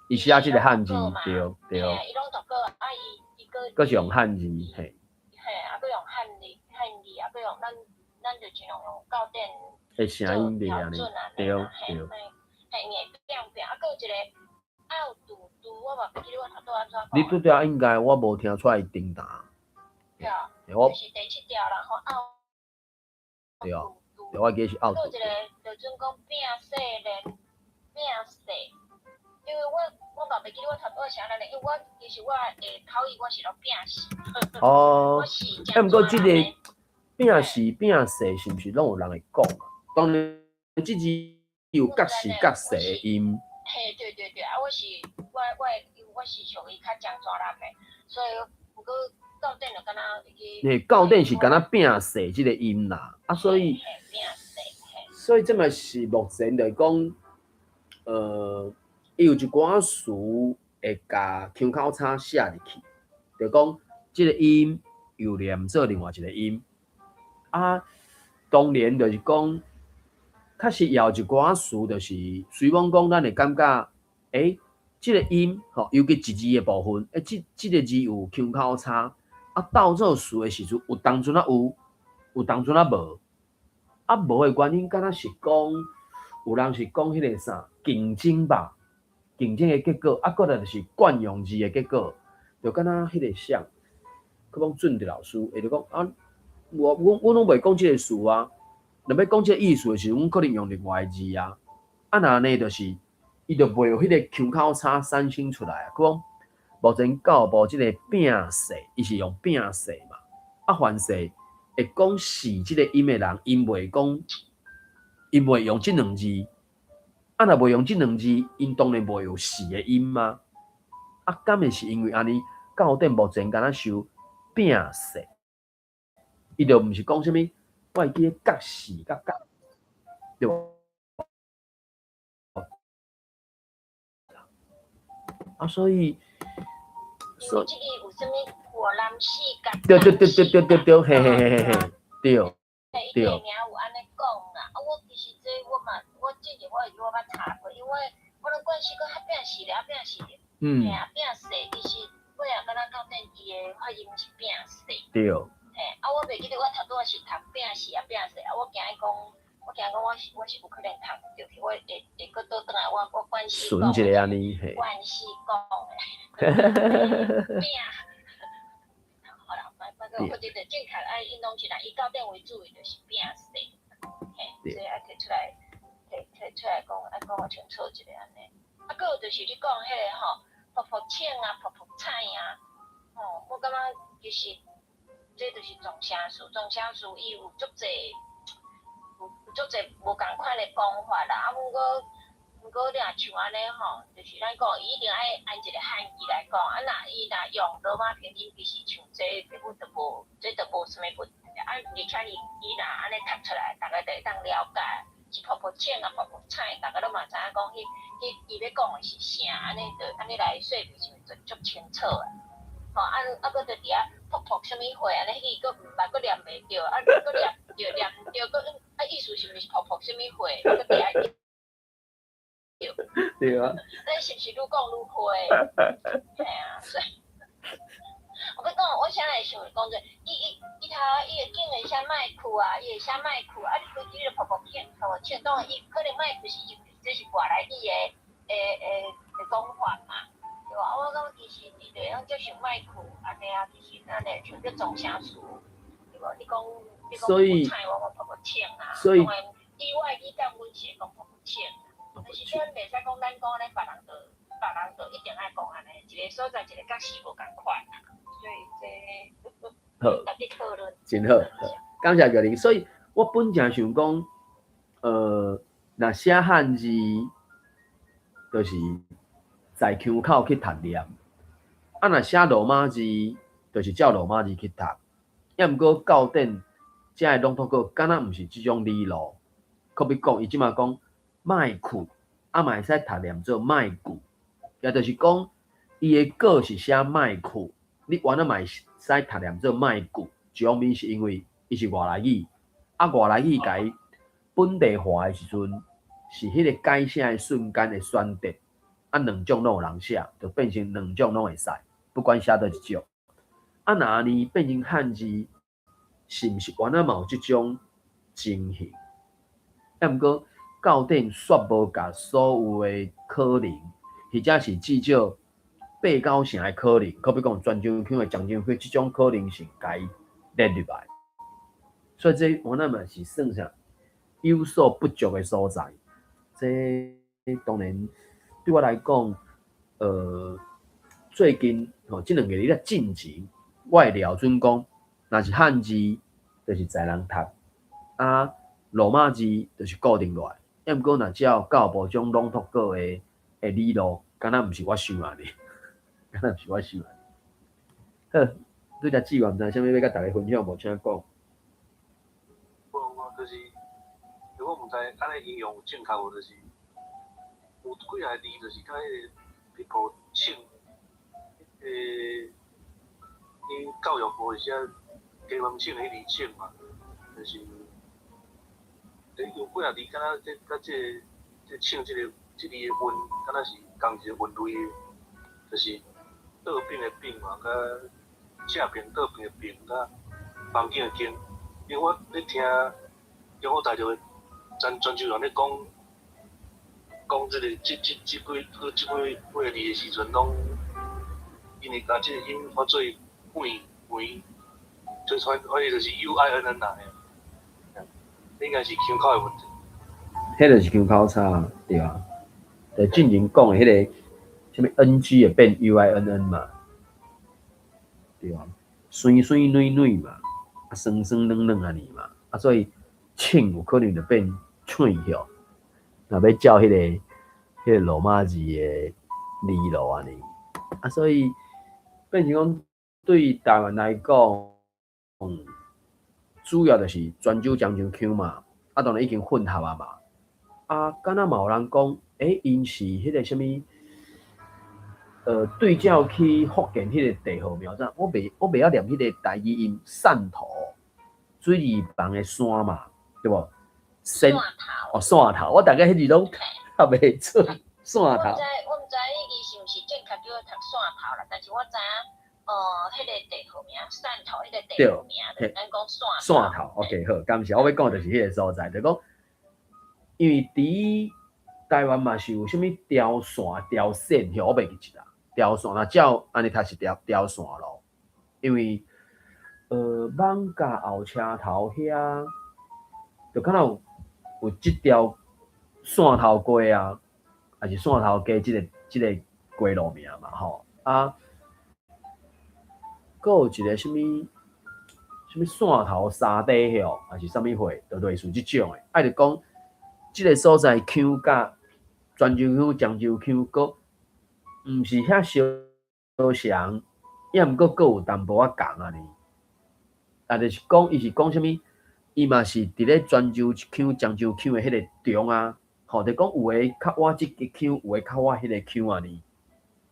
伊寫這个漢字，對對。伊攏讀過，啊伊閣。閣是用漢字，嘿。嘿，啊，閣用漢字，啊，閣用咱就盡量用教典。的聲音對按呢，對對。嘿，硬變變，啊，閣有一个拗嘟嘟，我嘛袂記得我頭拄按怎講。你拄才應該我無聽出來叮當。對啊，就是第七條啦，吼拗。對啊，對，我記得是拗。閣有一个就準講變勢連變勢，因為我嘛袂記得我頭拄仔是按怎咧，因為我其實我的口語我是攏變勢。哦。我是。啊，毋過這个變勢變勢是毋是攏有人會講啊？當然，這字有角勢角勢的音。嘿，對對對，啊，我是我我我是屬於較漳泉南的，所以毋過教典就敢若會記。嘿，教典是敢若變勢這个音啦，啊，所以，所以這嘛是目前就是講，伊有一寡詞會共腔口差寫入去，就講這个音又念做另外一个音，啊，當然就是講。確實也有一寡詞，就是雖罔講，咱會感覺，欸，這个音吼，尤其一字的部分，欸，這個字有腔口差，啊，鬥做詞的時陣，有當陣仔有，有當陣仔無，啊，無的原因，敢若是講，有人是講彼个啥競爭吧，競爭的結果，啊，閣來就是慣用字的結果，就敢若彼个啥，去講準的老師，伊就講啊，我攏袂講這个詞啊。若欲講這个意思的時陣，阮可能用另外的字啊。啊，若按呢就是，伊就袂有彼个腔口差產生出來啊。講目前教育部這个變勢，伊是用變勢嘛。啊，凡勢會講是這个音的人，𪜶袂講，𪜶袂用這兩字。啊，若袂用這兩字，𪜶當然袂有是的音嘛。啊，敢會是因為按呢？教典目前敢若收變勢，伊就毋是講啥物。我會記得角四佮角，對無？啊，所以，所以這个有啥物越南四佮對對對對對對對，嘿嘿嘿嘿嘿，對。伊個名有按呢講啦，啊，我其實這我嘛，我之前我會記我捌查過，因為我攏慣勢講較拼死咧，較拼死咧，嘿啊，拼勢其實尾仔敢若到底伊的發音是拼勢。嘿，啊，我袂記得我頭拄仔是讀拼死啊拼勢啊，我驚伊講，我驚講我是有可能讀毋著去，我會會閣倒轉來我慣勢講。順一個按呢，嘿。慣勢講的。拼。好啦，莫莫閣，我覺得正確愛𪜶攏是啦，以教典為主的就是拼勢，嘿，所以愛提出來，提提出來講，愛講予清楚一下按呢。啊，閣有就是你講彼个吼，噗噗銃啊，噗噗菜啊，吼，我感覺其實這就是狀聲詞，狀聲詞伊有足濟，有足濟無仝款的講法啦。啊，毋過你若像按呢吼，就是咱講伊一定愛按一個漢字來講，啊，若伊若用羅馬拼音，其實像這根本就無，這就無啥物問題。啊，而且伊若按呢讀出來，逐家就會當了解，是噗噗銃啊，噗噗菜，逐家攏嘛知影講，彼彼伊欲講的是啥，按呢就按呢來說明是就足清楚的。吼，啊啊，閣就佇遐噗噗啥物貨按呢，彼閣毋捌，閣念袂著，啊，閣念著念毋著，閣啊意思是毋是噗噗啥物貨，閣佇遐。對啊。咱是毋是愈講愈花？嘿啊，所以，我欲講，我啥會想講者，伊伊伊頭伊會竟會寫麥克啊，伊會寫麥克啊，你規支就噗噗銃，噗噗銃，當然伊可能麥克是因為這是外來語的的的的講法嘛，對無？我感覺其實伊就會用接受麥克按呢啊，其實咱會像這狀聲詞，對無？你講你講噗噗菜，我講噗噗銃啊，當然以我的理解，阮是會講噗噗銃。但是咱袂使講，咱講按呢，別人就一定愛講按呢，一个所在一个角色無仝款，所以這好，特別討論。真好，感謝玉玲。所以我本正想講，若寫漢字，就是在腔口去讀念；啊，若寫羅馬字，就是照羅馬字去讀。抑毋過教典遮的朗讀稿，敢若毋是這種理路。閣欲講，伊這馬講。麥克，啊嘛會使讀念做麥古，也就是講，伊的稿是寫麥克，你原來嘛會使讀念做麥古。一方面是因為伊是外來語，啊外來語共伊本地化的時陣，是彼个改寫的瞬間的選擇，啊兩種攏有人寫，就變成兩種攏會使，不管寫佗一種。啊若按呢變成漢字，是毋是原來嘛有這種情形？抑毋過，教典煞無共所有的可能，或者是至少八九成的可能，好比講泉州腔的漳州腔，這種可能性共伊列入來。所以這原來嘛是算啥有所不足的所在。這當然對我來講，最近吼這兩个日咧進前，我會料準講，若是漢字，就是在人讀，啊羅馬字就是固定落來。抑毋過，若照教育部這種朗讀稿的的理路，敢若毋是我想按呢，敢若毋是我想按呢。好，拄才志願毋知啥物欲共大家分享無？請講。無無，就是，我毋知按呢形容有正確無，就是有幾个字，就是佮彼个彼部銃，彼个𪜶教育部是寫雞卵銃的彼字銃嘛，就是。欸，有幾仔字，敢若這佮這个這銃這个這字的音，敢若是仝一个韻類的，就是倒反的反嘛，佮正爿倒爿的爿，佮房間的間。因為我咧聽中國大陸的泉泉州人咧講講這個這這這幾這幾幾個字的時陣，攏𪜶會共這個音發做韻韻，就反反正就是 U I N N 啦。應該是腔口的問題。彼就是腔口差，對啊。就進前講的彼個啥物 N G 會變 U I N N 嘛，對啊。酸酸軟軟嘛，啊酸酸軟軟按呢嘛，啊所以銃有可能就變喙吼。若欲照彼个羅馬字的字路按呢，啊所以變成講對台灣來講，主要就是泉州漳州腔嘛，啊，當然已經混合啊嘛。啊，敢若嘛有人講，欸，𪜶是彼個啥物？對照去福建彼個地號名字，我袂曉念彼個台語音，汕頭，水字旁的山嘛，對無？汕頭。哦，汕頭，我逐家彼字攏讀袂出，汕頭。我毋知伊是毋是正確叫讀汕頭啦，但是我知影，彼個地號名，汕頭彼個地號名，咱講汕汕頭，OK，好，感謝。我欲講就是彼個所在，就講，因為佇台灣嘛是有啥物潮汕、潮汕，吼，我袂記得啦。潮汕若照按呢讀是潮汕咯，因為艋舺後車頭遐，就敢若有這條汕頭街啊，抑是汕頭街這個街路名嘛，吼啊，閣有一個啥物啥物汕頭沙地吼，抑是啥物貨，就類似這種的。啊，就講這個所在腔佮泉州腔、漳州腔，閣毋是遐相像，抑毋過閣有淡薄仔仝按呢。啊，就是講，伊是講啥物？伊嘛是佇咧泉州腔、漳州腔的彼個中啊，吼，就講有的較倚這个腔，有的較倚彼个腔按呢。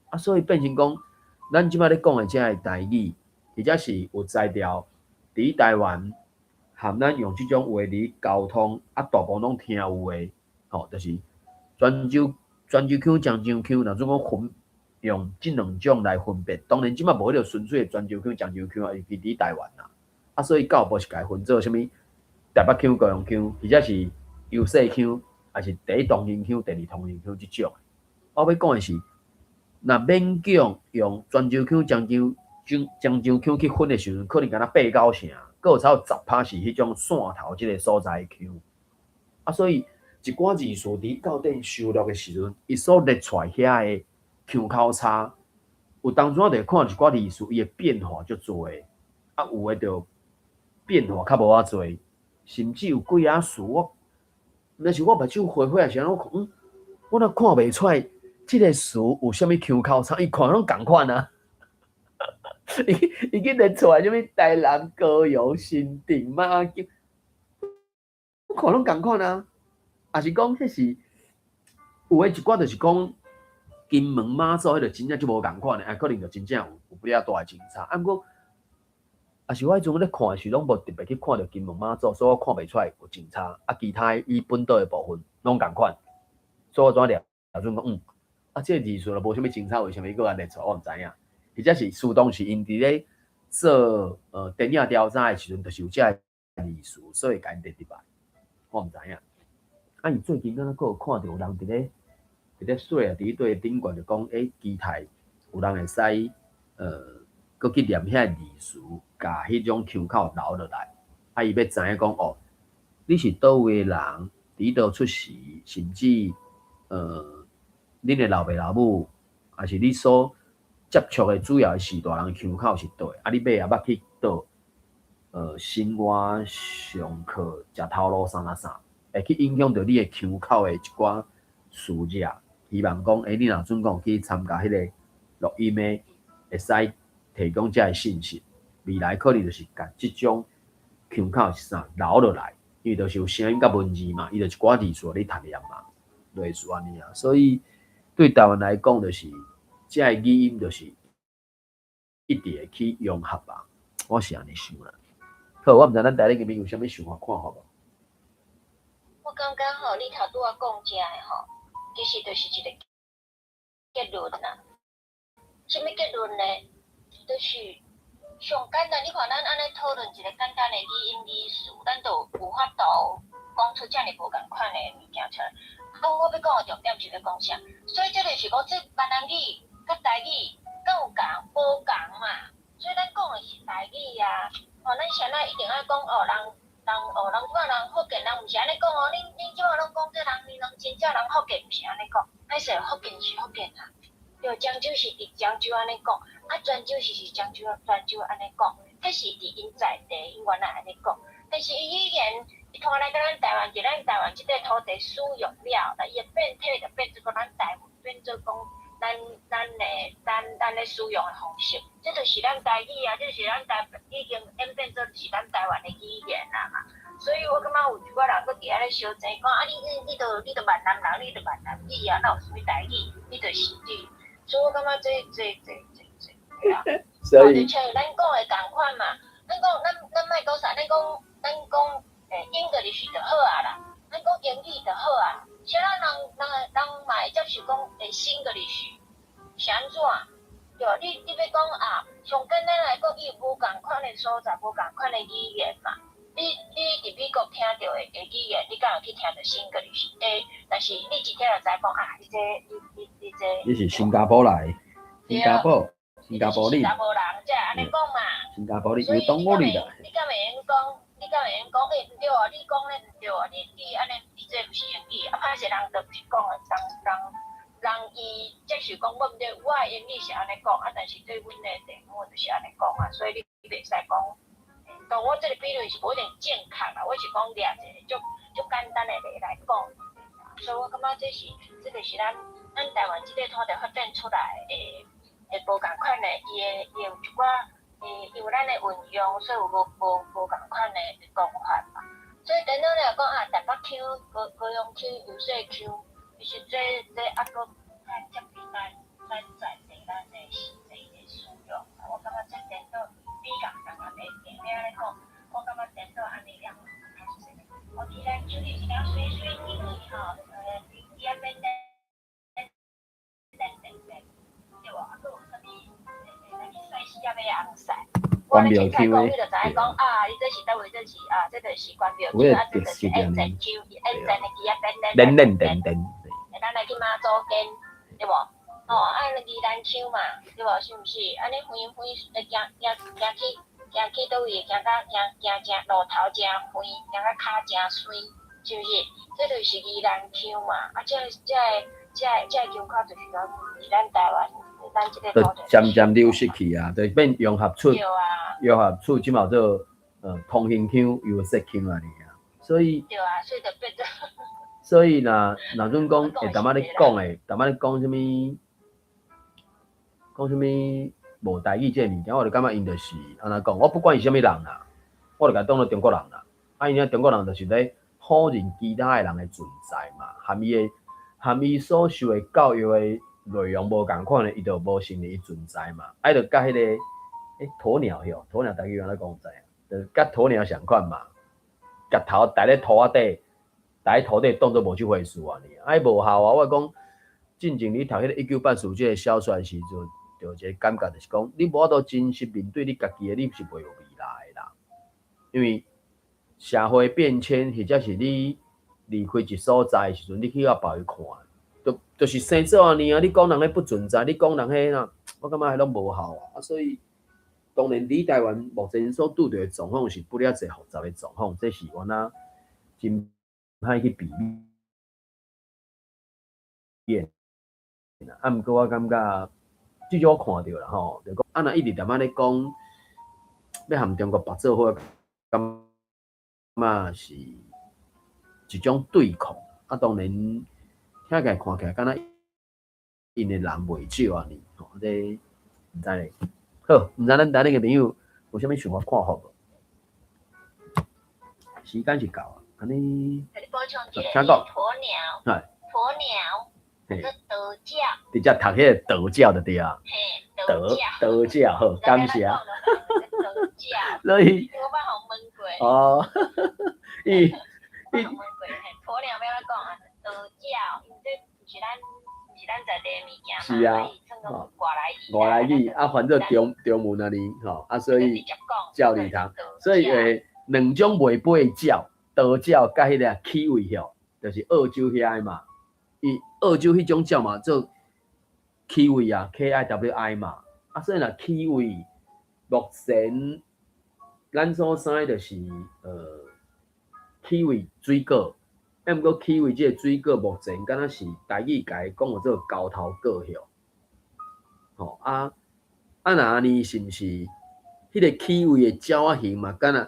啊，所以變成講，咱這擺咧講的這个台語，或者是有才調，佇台灣含咱用這種話佇溝通，啊，大部分攏聽有的，吼，就是泉州腔、漳州腔，若準講分用這兩種來分別，當然這擺無彼個純粹的泉州腔、漳州腔啊，尤其佇台灣啦，啊，所以到尾是共伊分做啥物台北腔、高雄腔，或者是優勢腔，抑是第一通行腔、第二通行腔這種。我欲講的是，若勉強用泉州腔、漳州腔去分的時陣，可能敢若八九成，閣有差不多10%是彼種汕頭這个所在的腔。啊，所以一寡字詞佇教典收錄的時陣，伊所列出來遐的腔口差，有當陣仔就會看一寡字詞，伊的變化足濟的，啊，有的就變化較無遐濟，甚至有幾仔詞我，若是我目睭花花的時陣，我看，我若看袂出來這个詞有啥物腔口差，伊看攏仝款啊。伊去列出來啥物台南、高雄、新店、馬祖，我看攏仝款啊。抑是講彼是有的一寡就是講金門媽祖，彼個真正就無仝款的，啊，可能就真正有比較大的差。啊，毋過，抑是我彼陣咧看的時，攏無特別去看著金門媽祖，所以我看袂出來有真差。啊，其他伊本島的部分攏仝款，所以我怎掠準講，啊，這個字數若無啥物真差，為啥物閣按列出來？我毋知影。或者是書當時𪜶佇咧做電影調查的時陣，就是有這个字詞，所以共𪜶列入來，我毋知影。啊，伊最近敢若閣有看著有人佇咧說啊，佇對頂懸就講，欸，期待有人會使閣去念遐個字詞，共彼種腔口留落來。啊，伊欲知影講哦，你是佗位的人，佇佗出世，甚至恁的老爸老母，抑是你所接觸的主要的序大人腔口是佗位？啊，你尾仔捌去佗？生活、上課、食頭路啥啥啥，會去影響著你的腔口的一寡詞語。希望講，欸，你若準講去參加彼個錄音的，會使提供這个信息。未來可能就是共這種腔口是啥留落來，因為就是有聲音佮文字嘛，伊就一寡字詞予你讀念嘛，類似按呢啊。所以對台灣來講，就是這个語音就是一直會去融合啊。我是按呢想啦。好，我毋知咱台裡邊有啥物想法看法無？我感覺吼，你頭拄仔講這个吼，其實就是一個結論啦。啥物結論呢？就是上簡單，你看咱按呢討論一個簡單的語音語詞，咱就有法度講出遮爾無仝款的物件出來。啊，我欲講的重點是欲講啥？所以這就是講，這閩南語佮台語敢有仝？無仝嘛。所以咱講的是台語啊。哦，咱啥若一定愛講哦，人這擺人福建人毋是按呢講哦，恁這擺攏講這人，恁攏真正人福建毋是按呢講，歹勢福建是福建啊。對，漳州是佇漳州按呢講，啊，泉州是泉州按呢講，這是佇𪜶在地，𪜶原來按呢講。但是伊語言伊拖來佮咱台灣，佇咱台灣這塊土地使用了，那伊的變體就變做講咱台灣，變做講咱咱的咱咱咧使用的方式，這就是咱台語啊，這就是咱台已經演變做是咱台灣的語言啊嘛。所以我感覺有一寡人閣佇遐咧相爭，講啊你你你都你都閩南人，你都閩南語啊，哪有啥物台語？你就是你。所以我感覺這這這這這，對啊。所以就像咱講的仝款嘛，咱講咱咱莫講啥，咱講English 就好啊啦，咱講英語就好啊。啥人人人人嘛會接受講Singlish 是按怎？對，你欲講啊，上簡單來講，伊有無仝款的所在，無仝款的語言嘛。你佇美國聽著的語言，你敢有去聽著 Singlish？但是你一聽就知講啊，你這你你你這。你是新加坡來，新加坡，新加坡人，新加坡人才會按呢講嘛。新加坡你有懂我哩啦。你敢會用講？你敢會用講？欸，毋對啊！你講咧毋對啊！你你按呢，你這毋是英語啊！歹勢人就毋是講的，人人人伊接受講我毋對，我的英語是按呢講啊，但是對阮的地方就是按呢講啊，所以你袂使講。當我這個比喻是無一定正確啦，我是講掠一個足足簡單的例來講。所以我感覺這是，這就是咱咱台灣這個土地發展出來的的無仝款的，伊的伊有一寡，因為咱的運用，所以有無無無仝款的講法嘛。所以等等來講啊，台北腔、高高雄腔、尤說腔，其實這這猶閣較接近咱咱在地咱的實際的使用。我感覺這顛倒比較人仔袂會安呢講，我感覺顛倒按呢樣較濟。我宜蘭腔就是較水水膩膩吼，伊仔變變變變變，對無？啊，閣有啥物？咱去賽死仔欲紅賽。關廟腔的，你就知影講啊，你這是佗位？這是啊，這就是關廟腔，啊，這就是演前腔，演前的機仔變變變變變。咱來去媽祖殿，對無？吼，啊，宜蘭腔嘛，對無？是毋是？按呢遠遠會行行行去行去佗位？行到行行誠路頭誠遠，行到跤誠酸，是毋是？這就是宜蘭腔嘛。啊，這個、這個、這個、這個腔口就是講是咱台灣。就漸漸流失去啊，就變融合出，融合出這馬做通行腔、尤說腔按呢啊，所以，對啊，所以就變做，所以若若陣講會淡仔咧講的，淡仔咧講啥物，講啥物無台語這个物件，我就感覺𪜶就是按怎講，我不管伊啥物人啦，我就共當做中國人啦，啊，𪜶中國人就是咧否認其他的人的存在嘛，含伊的含伊所受的教育的內容無仝款的，伊就無承認伊存在嘛。啊，伊就佮彼個鴕鳥吼，鴕鳥台語按怎講毋知影，就佮鴕鳥相款嘛，共頭埋咧土仔底，埋咧土底當做無這回事按呢。啊，彼無效啊！我講，進前你讀彼個1984這個小說的時陣，就有一個感覺，就是講，你無法度真實面對你家己的，你是袂有未來的啦。因為社會變遷，或者是你離開一所在的時陣，你去到別位看。就是生做按呢啊！你講人彼不存在，你講人彼啦，我感覺彼攏無效啊！啊，所以當然，佇台灣目前所拄著的狀況是不了濟複雜的狀況，這是原來真歹去避免。啊，毋過我感覺至少我看著啦吼，就講啊，若一直踮仔咧講，欲和中國縛做伙，感覺是一種對抗。啊，當然。聽起來看起來，敢若𪜶的人袂少按呢，吼，這毋知咧。好，毋知咱台裡的朋友有啥物想法看法無？時間是到啊，按呢。請講。鴕鳥。鴕鳥。這道教。直接讀彼個道教就對啊。嘿，道道教好，感謝。道教。所以。我捌予問過。哦。伊伊。問過，鴕鳥欲按怎講啊？道教，因這毋是咱，毋是咱在地的物件嘛，是啊，外來語，外來語啊，翻做中中文按呢，吼啊，所以照裡頭，所以兩種袂飛的鳥，道鳥佮彼個 kiwi 吼，就是澳洲遐的嘛，伊澳洲彼種鳥嘛做 kiwi 啊，K I W I 嘛，啊，所以若 kiwi 目前咱所知就是kiwi 水果。啊，毋過 kiwi 這個水果目前敢若是台語共伊講做猴頭果吼，吼啊啊若按呢是毋是彼個 kiwi 的鳥仔形嘛？敢若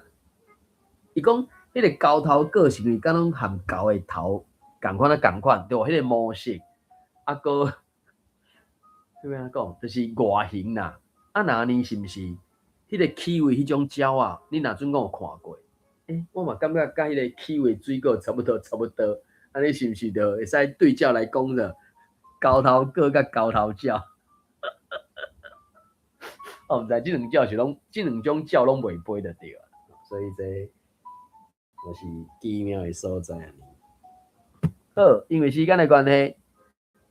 伊講彼個猴頭果是毋是敢若含猴的頭仝款啊仝款對無？彼個模式啊，閣欲按怎講？就是外形啦。啊，若呢是毋是？彼個氣味彼種鳥仔，你若準講有看過？欸，我嘛感覺佮彼个氣味水果差不多，差不多。按呢是毋是就會使對照來講著？猴頭果佮猴頭鳥。我毋知這兩鳥是攏，這兩種鳥攏袂飛就對啊。所以這就是奇妙的所在。好，因為時間的關係，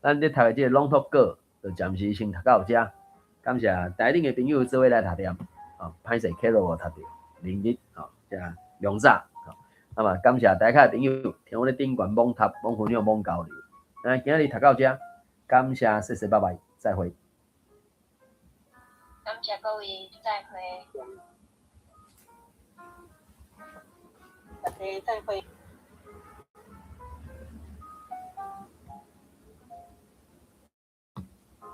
咱咧讀的這個朗讀稿就暫時先讀到遮。感謝台頂的朋友做伙來讀念，哦，歹勢 K 落我讀著，明日哦，遮良早，哦，那麼感謝大家的朋友聽阮咧頂懸猛讀、猛分享、猛交流。咱今日讀到遮，感謝，謝謝，拜拜，再會。感謝各位，再會。大家再會。